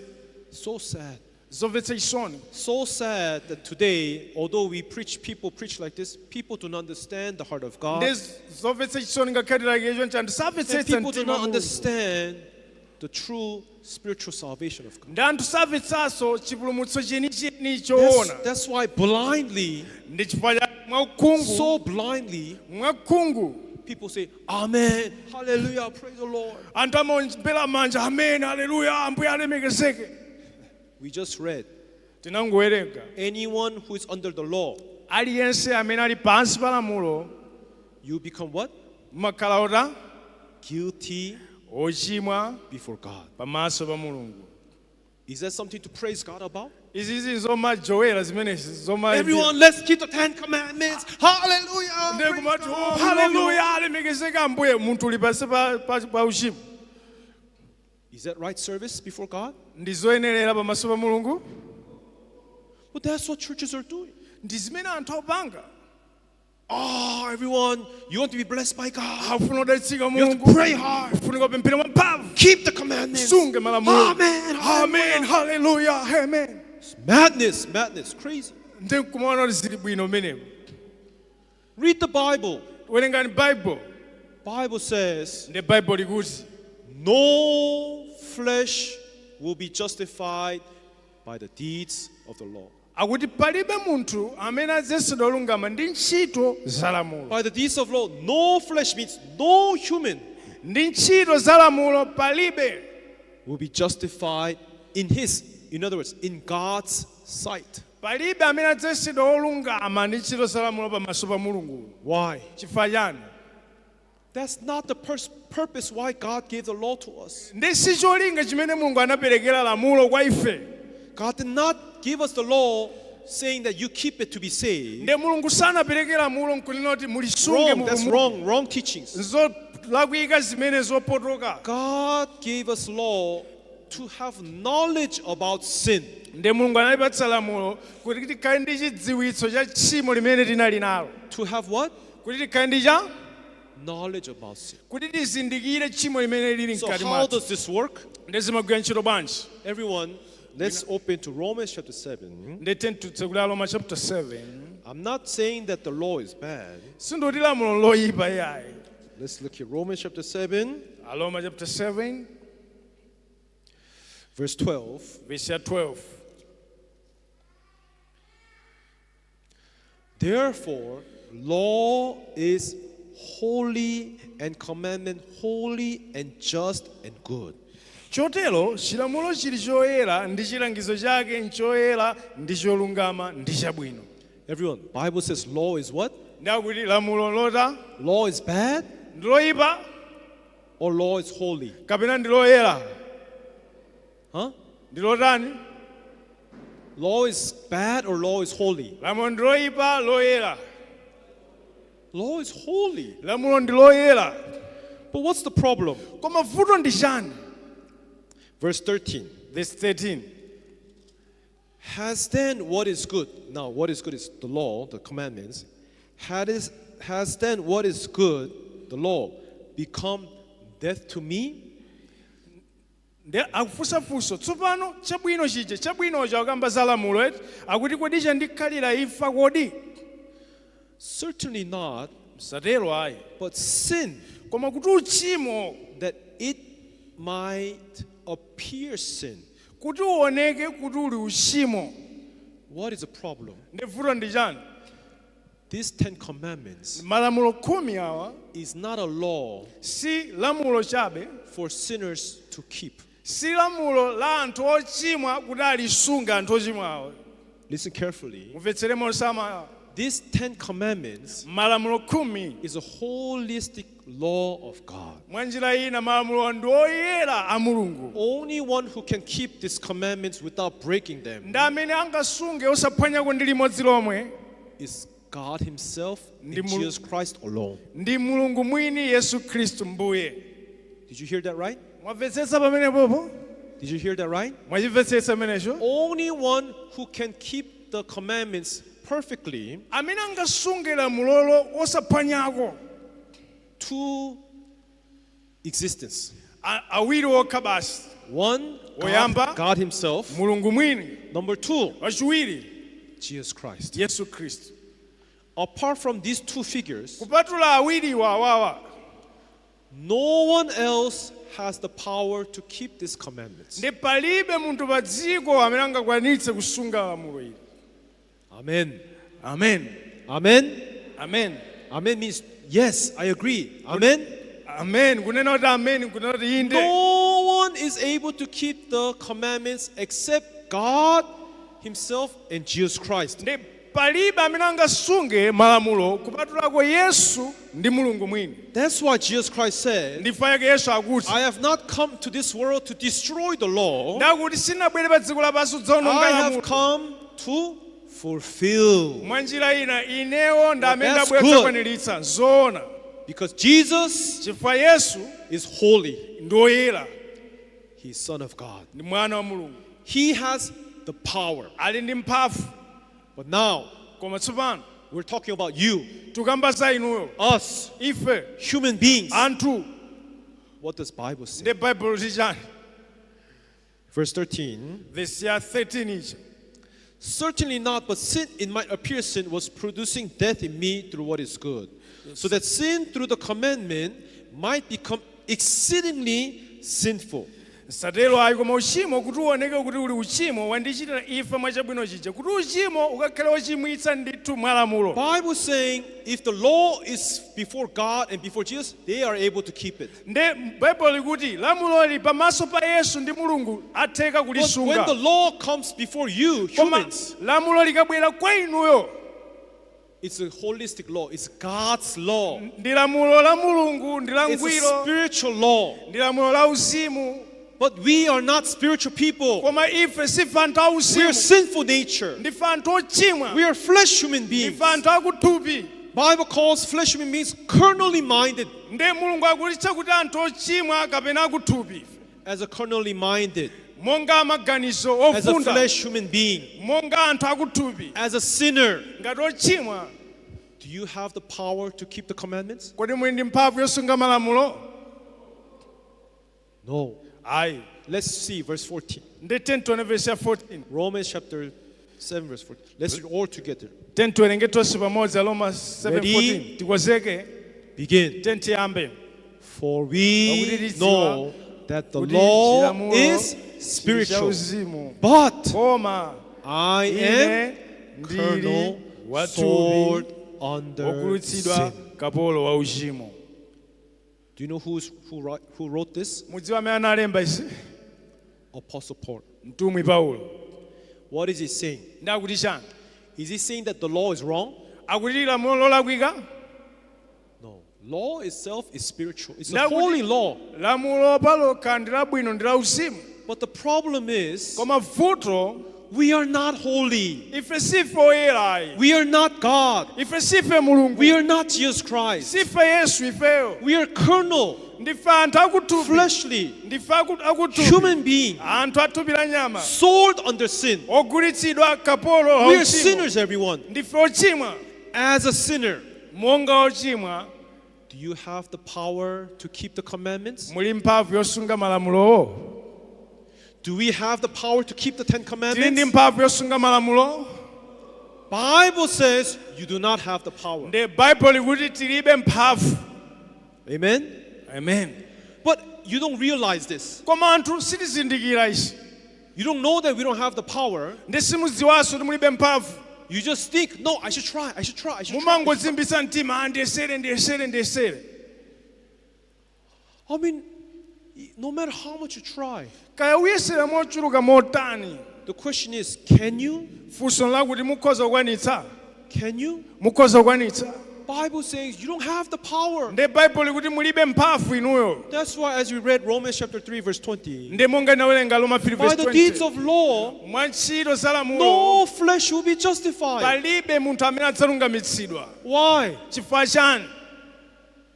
So sad. Zomvetsa chisoni. So sad that today, although we preach, people preach like this, people do not understand the heart of God. Ndi zomvetsa chisoni ngakhale tilalikire chonchi anthu And samvetsetsa people do mtima not wa Mulungu. understand the true spiritual salvation of God. Ndi anthu samvetsanso chipulumutso chenicheni choona. That's why blindly, Ndi chifukwa cha mwakhungu, so blindly, mwakhungu people say, "Amen, hallelujah, praise the Lord." Anthu amaombera manja, amen, haleluya, Ambuye alemekezeke. We just read, Tinangowerenga, anyone who is under the law, aliyense amene ali pansi pa lamulo, you become what? Mmakhala ota? Guilty Ochimwa before God. Pamaso pa Mulungu. Is that something to praise God about? Izizi zomajowera zimenezi zoma. Everyone, let's keep the Ten Commandments. Hallelujah. Ndiye Praise kumati, God. "Oh, haleluya, alemekezeke Ambuye," munthu uli pansi pa uchimo. Is that right service before God? Ndi zoyenerera pamaso pa Mulungu? Well, that's what churches are doing. Ndi zimene anthu akupanga. Oh, everyone, you want to be blessed by God. Afuna udalitsika You have to Mulungu, pray hard. ufunika kupemphera mwamphamvu. Keep the commandments. Sunge malamulo. Amen. Amen, haleluya, amen. Madness, madness, crazy. Ndi nkumaona kuti zili bwino umeneko. Read the Bible. Werengani Bible. Bible says, Ndi Bible likuti no flesh will be justified by the deeds of the law. Akuti palibe munthu amene adzayesedwa olungama ndi ntchito za lamulo. By the deeds of law, no flesh means no human Ndi ntchito za lamulo palibe will be justified in his, in other words, in God's sight. Palibe amene adzayesedwa olungama ndi ntchito za lamulo pamaso pa Mulungu. Why? Chifukwa chani? That's not the purpose why God gave the law to us. Ndi si cholinga chimene Mulungu anaperekera lamulo kwa ife. God did not give us the law saying that you keep it to be saved. Ndi Mulungu sanapereke lamulo nkunena kuti mulisunge Wrong, that's mupulumuke. wrong, wrong teachings. Nzolakwika zimene zopotoka. God gave us law to have knowledge about sin. Ndi Mulungu anatipatsa lamulo kuti tikhale ndi chidziwitso cha tchimo limene tinali nalo. To have what? Kuti tikhale ndi cha Knowledge about sin. Kuti tizindikire tchimo limene lili So mkati how mwathu. does this work? Ndi zimagwira ntchito bwanji? Everyone, let's open to Romans chapter 7. Ndi titsekule Roma chapter 7. I'm not saying that the law is bad. Sindikuti lamulo loyipa iyayi. Let's look here. Romans chapter 7, Aroma chapter 7 verse 12. verse ya 12. Therefore, law is holy and commandment holy and just and good. Chotero chilamulo chili choyera ndi chilangizo chake nchoyera ndi cholungama ndi chabwino. Everyone, Bible says law is what? Ndakuti lamulo lota Law is bad ndi loyipa or law is holy? kapena ndi loyera? Huh? Ndi lotani? Law is bad or law is holy? Lamulo ndi loyipa loyera? Law is holy. Lamulo ndi loyera. But what's the problem? Koma vuto ndi chani? Verse 13. Verse 13. Has then what is good? Now, what is good is the law, the commandments. Has then what is good, the law, become death to me? Ndi akufunsafunso tsopano chabwino chija chabwinocho akamba za lamulo eti akuti kodi chandikhalira imfa kodi? Certainly not, Msatero ayi. But sin, Koma kuti uchimo that it might appear sin. Kuti uoneke kuti uli uchimo. What is the problem? Ndi vuto ndi chani? These 10 commandments Malamulo khumi awa is not a law si lamulo chabe for sinners to keep. Si lamulo la anthu ochimwa kuti alisunga anthu ochimwa awo. Listen carefully. Mumvetsere mosamala. These 10 commandments Malamulo khumi is a holistic law of God. Mwa njira ina malamulo ndi oyera a Mulungu. Only one who can keep these commandments without breaking them Ndi amene angasunge osaphwanyako ndi limodzi lomwe is God Himself and Ndi Jesus Christ alone. Ndi Mulungu mwini Yesu Khristu mbuye. Did you hear that right? Mwamvetsetsa pamenepopo? Did you hear that right? Mwachimvetsetsa menecho? Only one who can keep the commandments perfectly, Amene angasunge lamulolo osaphwanyako two existence. Awiri okha basi. One, Oyamba. God Himself. Mulungu mwini. Number two, Wachiwiri Jesus Christ. Yesu Khristu. Apart from these two figures, Kupatula awiriwa awawa no one else has the power to keep these commandments. Ndi palibe munthu pa dziko amene angakwanitse kusunga lamulo ili. Amen. Amen. Amen. Amen. Amen means yes, I agree. Amen. Amen kunena kuti amen kunena kuti inde. No one is able to keep the commandments except God Himself and Jesus Christ. Ndi palibe amene angasunge malamulo kupatulako Yesu ndi Mulungu mwini. That's why Jesus Christ said, Ndifa yake Yesu akuti I have not come to this world to destroy the law. ndakuti sinabwere pa dziko lapansi kudzaononga I have lamulo. come to fulfill. Mwa njira ina inewo ndi amene That's ndabwera good. kudzakwaniritsa zoona. Because Jesus Chifukwa Yesu is holy. ndi woyera. He's Son of God. Ndi mwana wa Mulungu. He has the power. Ali ndi mphamvu. But now Koma tsopano we're talking about you, tukamba za inuyo us, ife human beings. Anthu. What does Bible say? Ndi Baibulo tichani? Verse 13. Verse ya 13 ichi. Certainly not, but sin, it might appear sin, was producing death in me through what is good, so that sin through the commandment might become exceedingly sinful. Satero ayi koma uchimo kuti uoneke kuti uli uchimo wandichitira imfa mwachabwino chija kuti uchimo ukakhale wochimwitsa ndithu mwa lamulo. Bible saying if the law is before God and before Jesus, they are able to keep it. Nde Baibulo likuti lamuloli pamaso pa Yesu ndi Mulungu atheka But when kulisunga. the law comes before you, Koma humans, lamulo likabwera kwa inuyo it's a holistic law. It's God's law. Ndi lamulo la Mulungu ndi la It's a ngwiro spiritual law. Ndi lamulo la uzimu. But we are not spiritual people. Koma ife sife anthu We are auzimu. sinful nature. Ndife anthu ochimwa. We are flesh human beings. Ndife anthu akuthupi. Bible calls flesh human beings carnally minded. Nde Mulungu akutitcha kuti anthu ochimwa kapena akuthupi. As a carnally minded, Monga maganizo as a ofunda flesh human being, monga anthu akuthupi as a sinner, ngati ochimwa do you have the power to keep the commandments? Kodi muli ndi mphamvu yosunga malamulo? No. Ayi. Let's see verse 14. Ndi 10 verse ya 14. Romans chapter 7, verse 14. Let's read all together. 10 tiwerenge tonse pamodzi Aroma 7:14. Ready? Tikonzeke. Begin. Tiyeni tiyambe. For Pakuti we tidziwa know that the kuti law chilamulo is chili spiritual, chauzimu, but koma I ine am ndili carnal, wathupi, sold under wogulitsidwa sin. kapolo wa uchimo. Do you know who wrote this? Mudziwa amene analemba izi? Apostle Paul. Mtumwi Paulo. What is he saying? Ndakuti chani? Is he saying that the law is wrong? Akuti lamulo lolakwika? No. Law itself is spiritual. It's a Ndakuti holy law. Lamulo palokha ndi labwino, ndi lauzimu. But the problem is, Koma vuto, we are not holy. Ife sife oyerayi. We are not God. Ife sife Mulungu. We are not Jesus Christ. Sife Yesu ifeyo. We are carnal, Ndife anthu akuthupi. fleshly, Ndife akuthupi. human being, Anthu athupi la nyama, sold under sin. Ogulitsidwa kapolo We are wauchimo. sinners, everyone. Ndife ochimwa. As a sinner, Monga ochimwa, do you have the power to keep the commandments? Muli mphamvu yosunga malamulowo? Do we have the power to keep the Ten Tili ndi Commandments? mphamvu yosunga malamulo? Bible says you do not have the power. Ndi Baibulo likuti tilibe mphamvu. Amen? Amen. But you don't realize this. Koma anthu sitizindikira izi. You don't know that we don't have the power. Ndi simudziwanso kuti mulibe mphamvu. You just think, no, I should try, I should try, I should try. Mumangodzimbitsa mtima, "Ah, ndiyesere, ndiyesere, ndiyesere." I mean, no matter how much you try, Kaya uyesera mochuluka motani, the question is, can you? Funso lakuti mukhoza kukwanitsa? Can you? Mukhoza kukwanitsa? Bible says you don't have the power. Ndi Baibulo likuti mulibe mphamvu inuyo. That's why, as we read Romans chapter 3, verse 20, Ndi monga inawerenga Roma 3 by verse the deeds 20, of law, mwa ntchito za lamulo no flesh will be justified. Palibe munthu amene adzalungamitsidwa. Why? Chifukwa chani?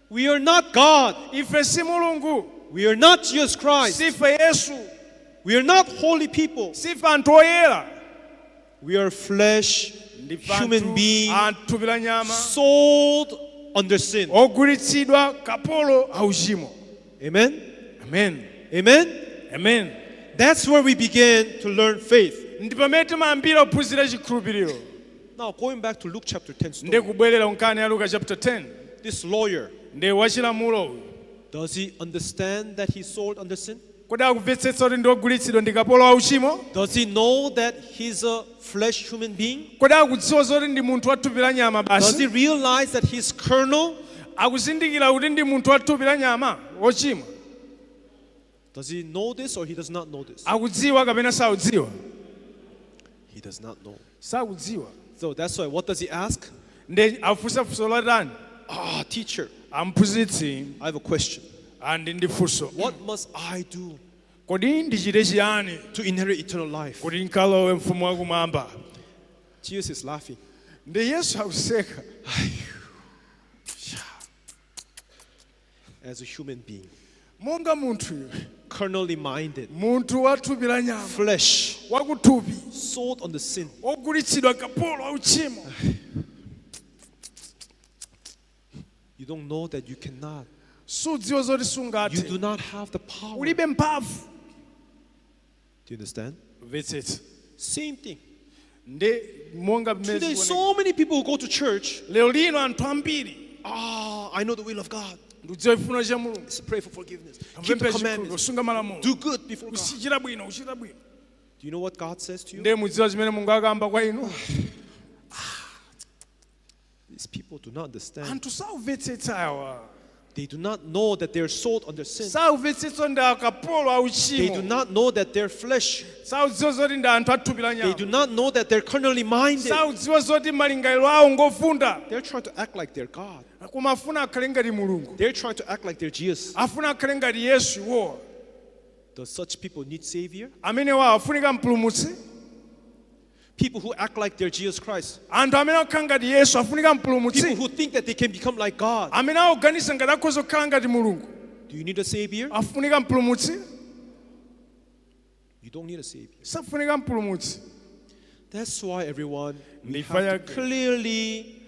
We are not God. Ife si Mulungu. We are not Jesus Christ. Sife Yesu. We are not holy people. Sife anthu oyera. We are flesh, Ndife human anthu being, athupi la nyama, sold under sin. Ogulitsidwa kapolo auchimo. Amen? Amen. Amen? Amen. That's where we begin to learn faith. Ndi pamene timayambira kuphunzira chikhulupiriro. Now, going back to Luke chapter 10 Ndi story, kubwerera nkhani ya Luka chapter 10, this lawyer, ndi wachilamulo uyu, does he understand that he's sold under sin? Kodi akumvetsetsa kuti ndi ogulitsidwa ndi kapolo wauchimo? Does he know that he's a flesh human being? Kodi akudziwa zoti ndi munthu wa thupi la nyama Does he basi? Realize that he's carnal? Akuzindikira kuti ndi munthu wa thupi la nyama wochimwa? Does he know this or he does not know this? Akudziwa kapena sakudziwa? He does not know. Sakudziwa. So that's why, what does he ask? Ndi afunsa funso lotani? Ah, teacher, Amphunzitsi, I have a question. Andi ndi funso. What must I do Kodi ndichite chiyani to inherit eternal life? Kuti nkalowe mfumu wakumwamba? Jesus is laughing. Ndi Yesu akuseka. As a human being, Monga munthu, carnally minded, munthu wa thupi la nyama, flesh, wakuthupi, sold on the sin. Ogulitsidwa kapolo auchimo. You don't know that you cannot. Sudziwa zoti You sungathe. do not have the power. Ulibe mphamvu. Do you understand? Mvetsetsa? Same thing. Ndi monga mmene Today, zikuoneka. so many people who go to church. Lero lino anthu ambiri, Ah, I know the will of God. Ndikudziwa chifuniro cha Mulungu. Let's pray for forgiveness. Keep the Kupempha chikhulupiriro, commandments. kusunga malamulo, Do good before God. Kuchita bwino, kuchita bwino. Do you know what God says to you? Ndiye mudziwa chimene Mulungu akamba kwa inu? These people do not understand. Anthu sakumvetsetsa awa. They do not know that they're sold under sin. Sakumvetsetsa ndi akapolo They do auchimo. not know that they're flesh. Saudziwa zoti ndi anthu athupi la They do nyama. not know that they're carnally minded. Saudziwa zoti malingaliro awo ngofunda. They're trying to act like they're God. Koma afuna akhale ngati Mulungu. They're trying to act like they're Jesus. Afuna akhale ngati Yesu iwowa. Does such people need Savior? Amene wawo afunika mpulumutsi? People who act like they're Jesus Christ. Anthu amene akukhala ngati Yesu afunika People mpulumutsi? who think that they can become like God. Amene akuganiza ngati akhoza kukhala ngati Mulungu, Do you need a Savior? Afunika mpulumutsi? You don't need a Savior. Safunika mpulumutsi. That's why, everyone, we Ndifa have to yake. clearly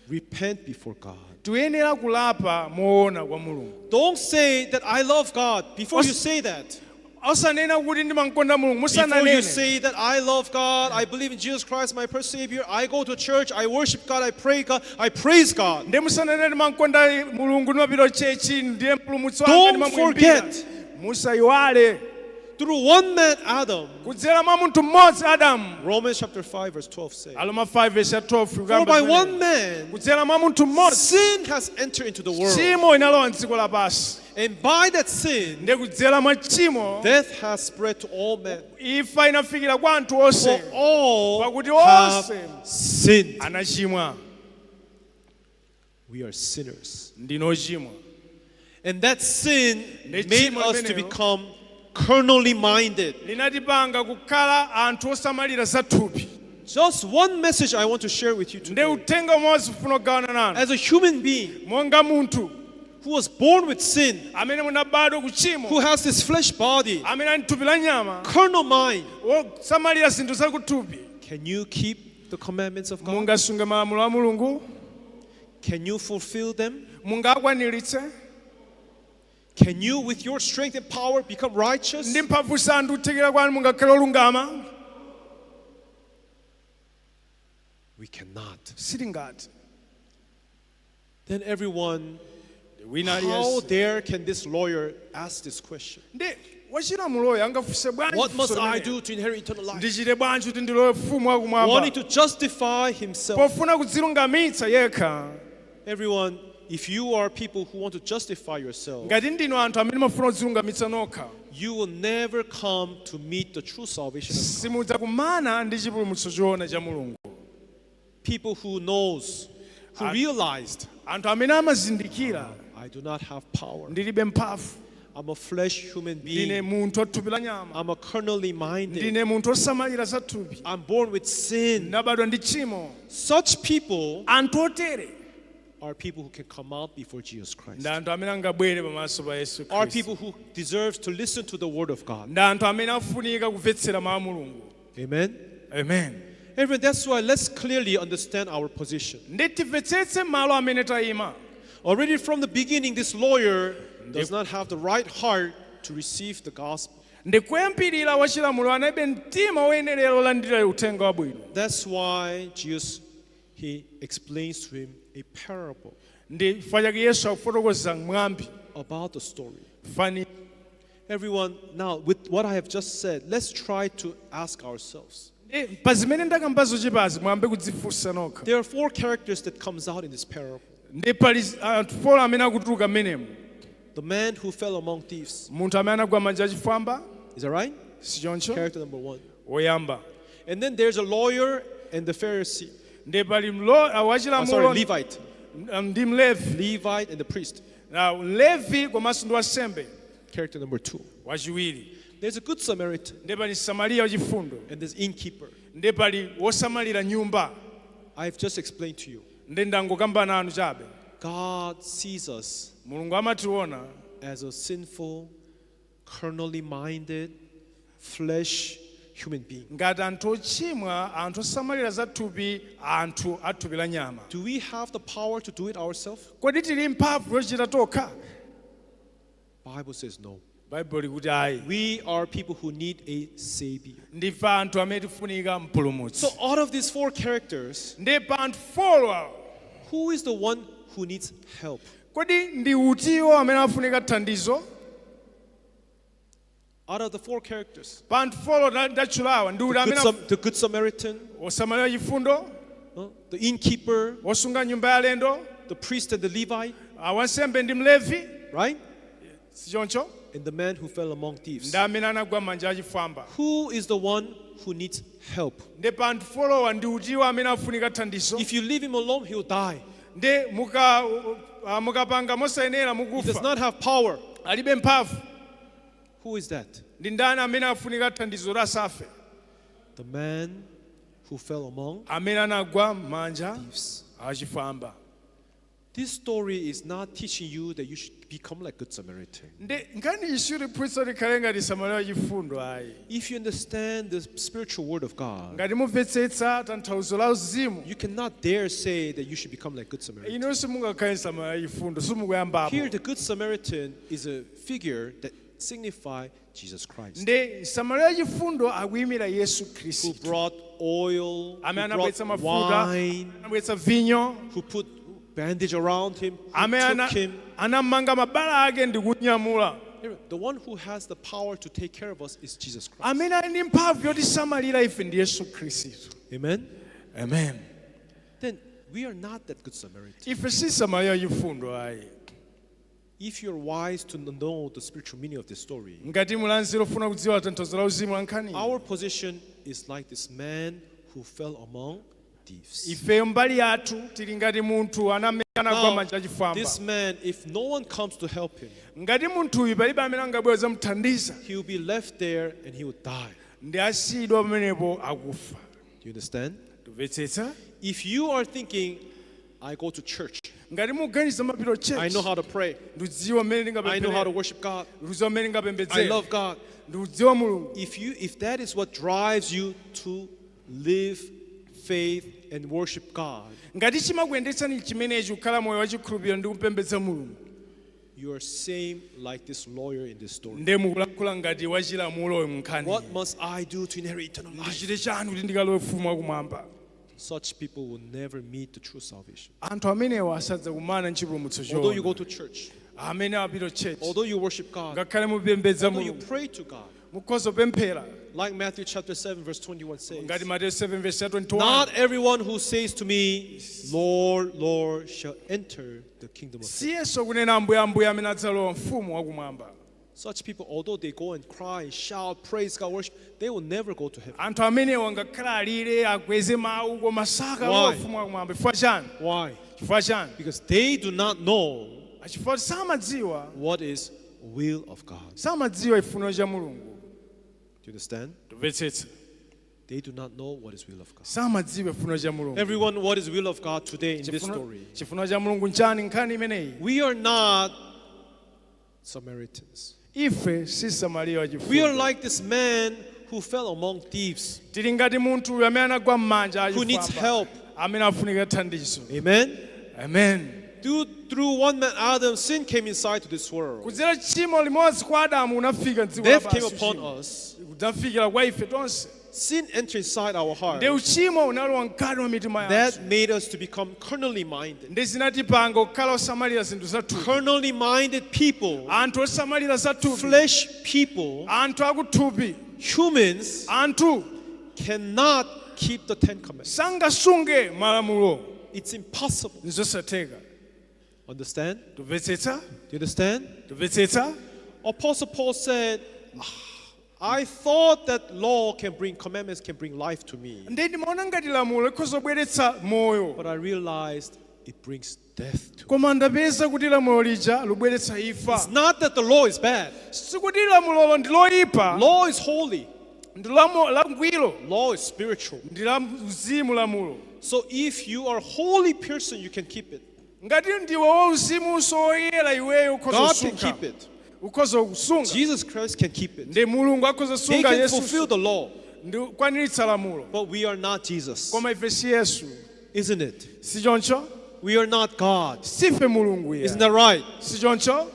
repent before God. Tiyenera kulapa moona kwa Mulungu. Don't say that I love God. Before you say that, Osanena kuti ndimankonda Mulungu. Before you Musananene. Say that I love God, I believe in Jesus Christ, my personal Savior, I go to church, I worship God, I pray God, I praise God. Ndi musananene ndimankonda Mulungu, ndimapita church, ndiye mpulumutsi wanga, Don't ndimamuimbira. Forget. Musayiwale. Through one man, Adam, Kudzera mwa munthu mmodzi Adamu, Romans chapter 5, verse 12 says, Aroma 5 verse ya 12 For kukamba by zimene. one man, Kudzera mwa munthu mmodzi sin has entered into the world. tchimo inalowa mdziko lapansi. And by that sin, Ndi kudzera mwa tchimo death has spread to all men. Imfa inafikira kwa anthu onse. For all Pakuti have onse sinned. anachimwa. We are sinners. Ndinu ochimwa. And that sin Ndi made tchimo us to limenelo become carnally minded. Linatipanga kukhala anthu osamalira za thupi. Just one message I want to share with you Ndi today. Uthenga umodzi ufuna kugawana nanu. As a human being Monga munthu who was born with sin, amene munabadwa ku tchimo, who has this flesh body, amene ali thupi la nyama, carnal mind, wosamalira zinthu zakuthupi, can you keep the commandments of God? Mungasunge malamulo a Mulungu? Can you fulfill them? Mungakwaniritse? Can you, with your strength and power, become righteous? Ndi mphamvu zanu kuthekera kwanu mungakhale olungama? We cannot. Sitingathe. Then everyone, Wina how aliyense, dare can this lawyer ask this question? Ndi wachilamuloyo angafunse bwanji What must funso I limeneli? do to inherit eternal life? Ndichite bwanji kuti ndilowe ufumu wakumwamba? Wanting to justify himself. Pofuna kudzilungamitsa yekha. Everyone, if you are people who want to justify yourself, Ngati ndinu anthu amene mafuna kudzilungamitsa nokha, you will never come to meet the true salvation of God. simudzakumana ndi chipulumutso choona cha Mulungu. People who knows, who realized, Anthu amene amazindikira, I do not have power. Ndilibe mphamvu. I'm a flesh human Ndine being. Munthu wathupi la nyama. I'm a carnally minded. Ndine munthu osamalira za thupi. I'm born with sin. Ndinabadwa ndi tchimo. Such people Anthu otere are people who can come out before Jesus Christ. Ndi anthu amene angabwere pamaso pa Yesu Are Khristu. people who deserve to listen to the word of God. Ndi anthu amene afunika kumvetsera mawu a Mulungu. Amen. Amen. Everyone, that's why let's clearly understand our position. Ndi timvetsetse malo amene tayima. Already from the beginning, this lawyer does not have the right heart to receive the gospel. Ndi kuyambirira wachilamulo analibe mtima woyenerera olandira uthenga wabwino. That's why Jesus, he explains to him a parable Ndi chifukwa chake Yesu akufotokoza mwambi about the story. Fani. Everyone, now with what I have just said, let's try to ask ourselves. Ndi pa zimene ndakambazo chipazi mwambe kudzifunsa nokha. There are four characters that comes out in this parable. Ndi pali anthu four amene akutuluka mmenemu. The man who fell among thieves. Munthu amene anagwa manja achifwamba. Is that right? Sichoncho? Character number one. Woyamba. And then there's a lawyer and the Pharisee. Ndi pali I'm sorry, wachilamulo Levite. Ndi Mlevi. Levite and the priest. Na Levi komanso ndi wansembe. Character number two. Wachiwiri. There's a good Samaritan Ndi pali Samariya wachifundo. and there's innkeeper. Ndi pali wosamalira nyumba. I've just explained to you. Ndi ndangokamba nanu chabe. God sees us Mulungu amationa as a sinful, carnally minded, flesh human being. Ngati anthu ochimwa, anthu osamalira za thupi, anthu a thupi la nyama. Do we have the power to do it ourselves? Kodi tili mphamvu yochita tokha? Bible says no. Baibulo likuti ayi. We are people who need a savior. Ndife anthu amene tifunika mpulumutsi. So out of these four characters, Ndi pa anthu four awa, who is the one who needs help? Kodi ndi utiwo amene afunika thandizo? Out of the four characters, Pa anthu four ndatchulawa ndi uti the good, amene the good Samaritan, wosamalira chifundo, the innkeeper, wosunga nyumba ya alendo, the priest and the Levite, wansembe ndi Mlevi, right? Sichoncho? And the man who fell among thieves. Ndi amene anagwa manja achifwamba. Who is the one who needs help? Ndi pa anthu four wa ndi utiwo amene afunika thandizo? If you leave him alone, he'll die. Ndi muka mukapanga mosayenera He does mukufa. Not have power. Alibe mphamvu. Who is that? Ndi ndani amene afunika thandizo la asafe? The man who fell among Amene anagwa manja thieves. Achifwamba. This story is not teaching you that you should become like Good Samaritan. Ndi nkhani iyi sitiphunzitsa tikhale ngati Samariya wachifundo ayi. If you understand the spiritual word of God, Ngati mumvetsetsa tanthauzo la uzimu, you cannot dare say that you should become like Good Samaritan. Inu simungakhale Samariya wachifundo simukuyambapo. Here, the Good Samaritan is a figure that signify Jesus Christ, Ndi Samariya wachifundo akuyimira Yesu who Khristu brought oil, who amene brought anabweretsa mafuta, wine, anabweretsa vinyo, who put bandage around him, who amene took him. Anamanga mabala ake ndi kunyamula. The one who has the power to take care of us is Jesus Christ. Amene ali ndi mphamvu yotisamalira ife ndi Yesu Khristu. Amen. Amen. Then we are not that good Samaritan. Ife si Samariya wachifundo ayi. If you're wise to know the spiritual meaning of this story, Ngati muli anzeru ofuna kudziwa tanthauzo la uzimu la nkhani, our position is like this man who fell among thieves. Ifeyo mbali yathu tili ngati munthu anamene anagwa Now, manja achifwamba. this man, if no one comes to help him, Ngati munthuyu palibe amene angabwere zamuthandiza, he will be left there and he will die. Ndi asiyidwa pamenepo akufa. Do you understand? Tumvetsetsa? If you are thinking, I go to church, Ngati muganiza mapito I church, know how to pray, ndikudziwa mmene I know how to ndingapempherere, worship God, ndikudziwa mmene I ndingapembedzere, love God. Ndikudziwa Mulungu, If that is what drives you to live faith and worship God, ngati chimakuyendetsani chimenechi kukhala moyo wachikhulupiriro ndi kupembedza Mulungu, you are same like this lawyer in this story. Nde mukulankhula ngati wachilamulo munkhani. What must I do to inherit eternal life? Ndichite chani kuti ndikalowe ufumu wakumwamba? Such people will never meet the true salvation. Anthu amenewa asadzakumana nchipulumutso Although you choona. go to church, Amene apita church, although you worship God, ngakhale mupembedza although you Mulungu, pray to God, mukhoza kupemphera, like Matthew chapter 7 verse 21 says, ngati Mateyu 7 verse ya 21, not everyone who says to me, Lord, Lord, shall enter the kingdom of heaven. Si Yesu kunena ambuye ambuye amene adzalowa mfumu wakumwamba. Such people, although they go and cry and shout, praise God, worship, they will never go to heaven. Anthu amenewa ngakhale alire akweze mawu koma sakalowa Why? ufumu wakumwamba. Chifukwa chani? Why? Chifukwa chani? Because they do not know Chifukwa samadziwa, what is will of God. Samadziwa chifuniro cha Mulungu. Do you understand? Tumvetsetsa? They do not know what is will of God. Samadziwa chifuniro cha Mulungu. Everyone, what is will of God today in this story? Chifuniro cha Mulungu nchani nkhani imeneyi? We are not Samaritans. Ife si Samariya We are wachifundo. like this man who fell among thieves, Tili ngati munthu uyu amene anagwa m'manja who needs achifwamba, help. amene afunika thandizo. Amen. Amen. Through one man, Adam, sin came inside to this world. Kudzera tchimo limodzi kwa Adamu unafika mdziko Death came lapansi upon uchimo. us. Kudzafikira kwa ife tonse. Sin entered inside our heart. Ndi uchimo unalowa mkati mwa mitima yathu. That made us to become carnally minded. Ndi zinatipanga kukhala osamalira zinthu zathupi. Carnally minded people, Anthu osamalira zathupi, flesh people, anthu akuthupi, humans anthu cannot keep the Ten Commandments. Sangasunge malamulo. It's impossible. Nzosatheka. Understand? Tumvetsetsa? Do you understand? Tumvetsetsa? Apostle Paul said, "Ah, I thought that law can bring commandments can bring life to me, Ndi ndimaona ngati lamulo likhoza kubweretsa moyo, but I realized it brings death to me." koma ndapeza kuti lamulo lija libweretsa imfa. It's not that the law is bad. Sikuti lamulolo ndi loyipa. Law is holy. Ndi langwiro. Law is spiritual. Ndi la mzimu lamulo. So if you are a holy person, you can keep it. Ngati ndiwe wauzimunso woyera iweyo ukhoza God can kusunga. keep it. Ukhoza kusunga. Jesus Christ can keep it. Ndi Mulungu akhoza They kusunga can Yesu fulfill the law, ndi kukwaniritsa lamulo. But we are not Jesus. Koma ife si Yesu. Isn't it? Si choncho? We are not God. Sife Mulungu iye. Isn't that right? Si choncho?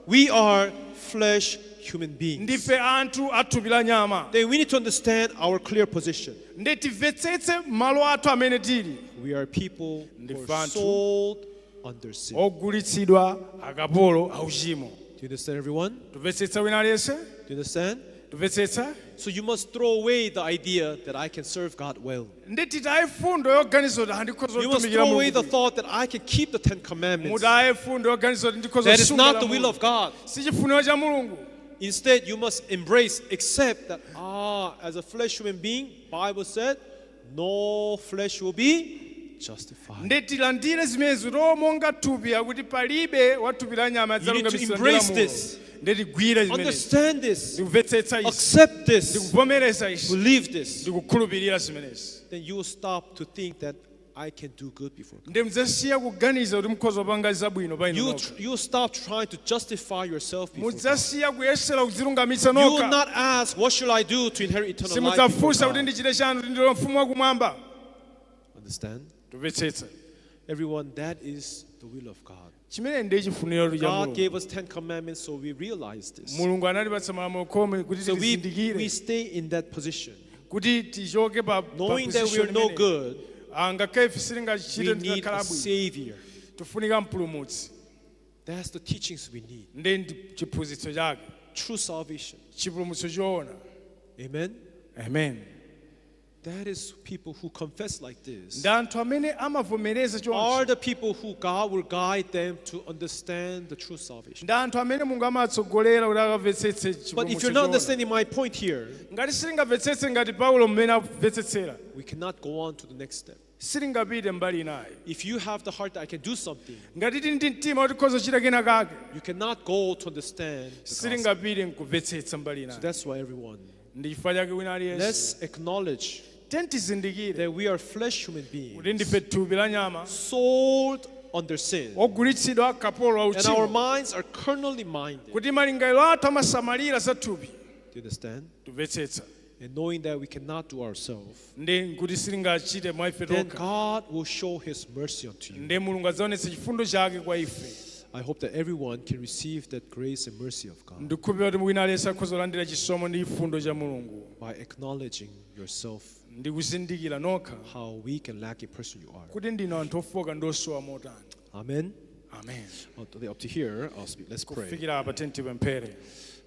We are flesh human beings. Ndife anthu athupi la nyama. Then we need to understand our clear position. Ndi timvetsetse malo athu amene tili. We are people who Ndife are anthu sold under sin. Ogulitsidwa akapolo auchimo. Do you understand, everyone? Tumvetsetsa wina aliyense? Do you understand? Tumvetsetsa? So you must throw away the idea that I can serve God well. Ndi titaye fundo yoganiza kuti andikhoza You must kutumikira throw away the Mulungu. Thought that I can keep the Ten Commandments. Mutaye fundo yoganiza kuti ndikhoza That is kusunga not the will lamulo. of God. Si chifuniro cha Mulungu. Instead, you must embrace, accept that, as a flesh human being, Bible said, no flesh will be justified. Ndi tilandire zimenezo to monga thupi akuti palibe wa thupi la nyama You need to adzalungamitsidwa ndi embrace lamulo. This. Ndi tigwire zimenezi. Understand this. Ndikumvetsetsa izi. Accept this. Ndikuvomereza izi. Believe this. Ndikukhulupirira zimenezi. Then you will stop to think that I can do good before God. Ndi mudzasiya kuganiza kuti mukhoza kupanga zabwino pa inu You nokha. You stop trying to justify yourself before God. Mudzasiya kuyesera kudzilungamitsa You will nokha. not ask, "What shall I do to inherit eternal life before Simudzafunsa kuti God?" ndichite chani kuti ndilowe mfumu wakumwamba. Understand? Tumvetsetsa? Everyone, that is the will of God. Chimene ndiye chifuniro cha God Mulungu. gave us 10 commandments, so we realize this. Mulungu anatipatsa malamulo khumi kuti So we tizindikire stay in that position. kuti tichoke pa Knowing that we position are no imeneyi. good, Ah, ngakhale ife we sitingachite need ndikakhala a abwino savior. tifunika mpulumutsi. That's the teachings we need. Ndi ndi chiphunzitso chake. True salvation. Chipulumutso choona. Amen. Amen. That is people who confess like this Ndi anthu amene amavomereza are choncho the people who God will guide them to understand the true salvation. ndi anthu amene Mulungu amatsogolera kuti akamvetsetse But if chipulumutso you're not choona. understanding my point here, Ngati sitingamvetsetse ngati Paulo mmene akumvetsetsera, we cannot go on to the next step. Sitingapite mbali inayi. If you have the heart that I can do something, Ngati tili ndi mtima kuti tikhoza kuchita kena kake, you cannot go to understand the gospel. Sitingapite nkumvetsetsa mbali So inayi. that's why everyone, Ndi chifukwa chake wina aliyense, let's acknowledge tiyeni tizindikire that we are flesh human kuti beings, ndife thupi la nyama sold under sin, ogulitsidwa kapolo wa and our uchimo, minds are carnally minded. Kuti malingaliro athu amasamalira za thupi. Do you understand? Tumvetsetsa? And knowing that we cannot do ourselves, Ndi nkuti sitingachite mwa ife then tokha, God will show His mercy unto you. Ndi Mulungu adzaonetsa chifundo chake kwa ife. I hope that everyone can receive that grace and mercy of God Ndikukhulupirira kuti wina aliyense akhoza kulandira chisomo ndi chifundo cha Mulungu by acknowledging yourself ndi kuzindikira nokha how weak and lacking person you are. kuti ndinu anthu ofoka ndi osowa motani. Amen. Amen. Up to here, I'll speak. Let's pray. Kufikira apa tiyeni tipemphere.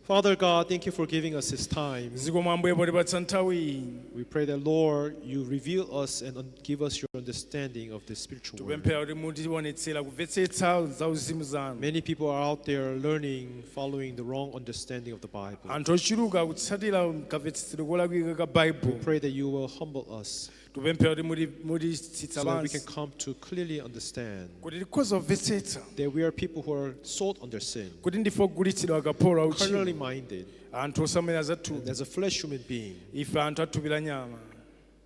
Father God, thank you for giving us this time. Zikomo Ambuye potipatsa nthawi iyi. We pray that, Lord, you reveal us and give us your understanding of the spiritual world. Tipemphera kuti mutionetsera kumvetsetsa za uzimu zanu. Many people are out there learning, following the wrong understanding of the Bible. Anthu ochuluka akutsatira kamvetsetsedwe kolakwika ka We Baibulo. pray that you will humble us Tipemphera kuti mutitsitsa so that we can pansi come to clearly understand kuti tikhoza kumvetsetsa that we are people who are sold under sin, kuti ndife ogulitsidwa akapolo auchimo, carnally minded, anthu osamera za and thupi, as a flesh human being. Ife anthu athupi la nyama.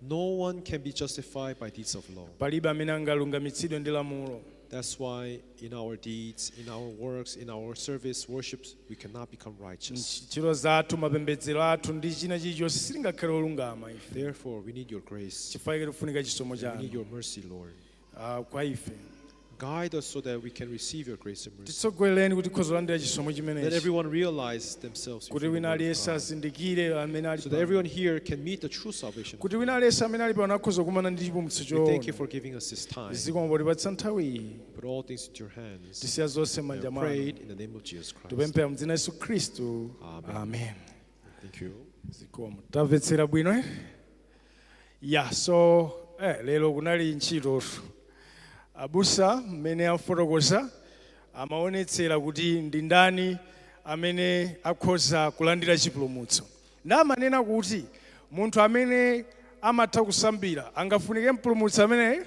No one can be justified by deeds of law. Palibe amene angalungamitsidwe ndi lamulo. That's why in our deeds, in our works, in our service, worships, we cannot become righteous. Ntchito zathu mapembedzero athu ndi china chilichonse sitingakhale olungama ife. Therefore, we need your grace. Chifukwa chake tifunika chisomo We need chanu your mercy, Lord. Ah, kwa ife. Guide us so that we can receive your grace and mercy. Titsogolereni kuti tikhoza kulandira chisomo Let chimenechi everyone realize themselves kuti before the wina word of aliyense God, azindikire amene ali so that pano. everyone here can meet the true salvation. Kuti wina aliyense amene ali pano akhoza kumana ndi chipulumutso We thank you choona. for giving us this time. Zikomo potipatsa nthawi iyi. Put all things into your hands. Tisiya zonse We m'manja have mwanu. prayed in the name of Jesus Christ. Tipemphera mdzina Yesu Khristu. Amen. Amen. Thank you. Zikomo. Tamvetsera bwino, eh? Ya, so lero kunali ntchitotu. Abusa mmene afotokoza amaonetsera kuti ndi ndani amene akhoza kulandira chipulumutso ndamanena kuti munthu amene amatha kusambira angafunike mpulumutsi ameneyi?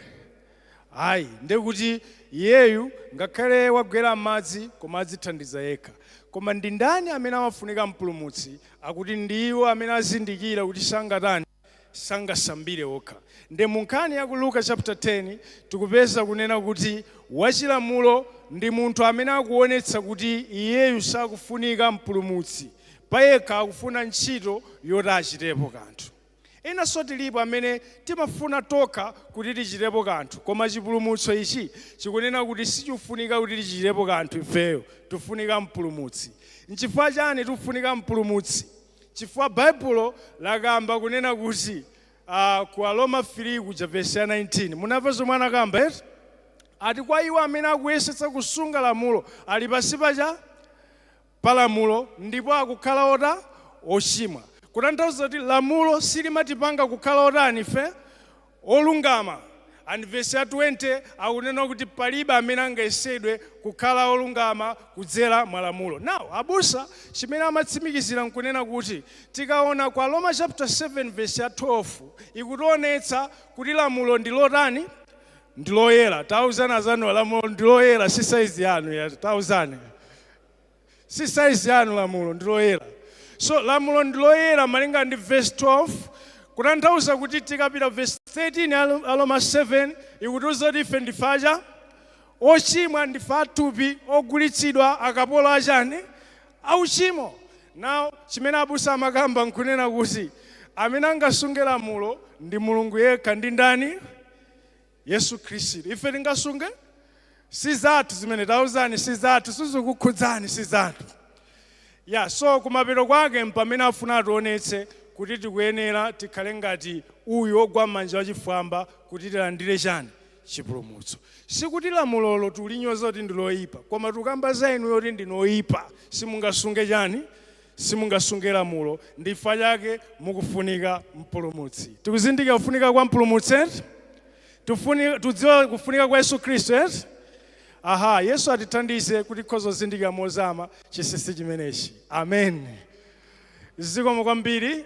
Ayi, ndekuti iyeyu ngakhale wagwera m'madzi koma adzithandiza yekha. Koma ndi ndani amene amafunika mpulumutsi? Akuti ndiwo amene azindikira kuti sangatani, sangasambire okha. Nde mu nkhani ya ku Luka chapter 10 tikupeza kunena kuti wachilamulo ndi munthu amene akuonetsa kuti iyeyu sakufunika mpulumutsi payekha, akufuna ntchito yoti achitepo kanthu. Inanso tilipo amene timafuna tokha kuti tichitepo kanthu, koma chipulumutso ichi chikunena kuti sichikufunika kuti tichitepo kanthu ifeyo, tifunika mpulumutsi. Nchifukwa chani tikufunika mpulumutsi? Chifukwa Baibulo lakamba kunena kuti ku Aroma 3 kuja verse ya 19, munamva zomwe anakamba eti? Ati kwa iwo amene akuyesetsa kusunga lamulo ali pansi pacha palamulo ndipo akukhala ota ochimwa, kutanthauza kuti lamulo silimatipanga kukhala otani ife? Olungama. And verse ya 20 akunena kuti palibe amene angayesedwe kukhala olungama kudzera mwa lamulo. Now abusa chimene amatsimikizira nkunena kuti tikaona kwa Roma chapter 7 verse ya 12 ikutionetsa kuti lamulo ndi lotani? Ndi loyera. Tauzana azanu, lamulo ndi loyera, si saizi yanu ya tauzani, si saizi yanu, lamulo ndi loyera. So lamulo ndi loyera malinga ndi verse 12, kutanthauza kuti tikapita verse 13 ya Roma 7 ikutiuza kuti ife ndifacha ochimwa, ndife athupi ogulitsidwa akapolo achani? Auchimo. Now chimene abusa amakamba nkunena kuti amene angasunge lamulo ndi Mulungu yekha, ndi ndani? Yesu Khristu. Ife tingasunge? Si zathu zimene tauzani, si zathu, sizikukhudzani, si zathu. Ya, so kumapeto kwake mpamene afuna ationetse kuti tikuyenera tikhale ngati uyu wogwa m'manja wachifwamba kuti tilandire chani? Chipulumutso. Sikuti lamulolo tulinyoza kuti ndi loyipa, koma tukamba za inu yoti ndinu oyipa, simungasunge chani? Simungasunge lamulo. Ndifa chake mukufunika mpulumutsi. Tikuzindikira kufunika kwa mpulumutsi, eti? Tudziwa kufunika kwa Yesu Khristu, eti? Aha, Yesu atithandize kuti tikhoza kuzindikira mozama chinsinsi chimenechi. Amen. Zikomo kwambiri.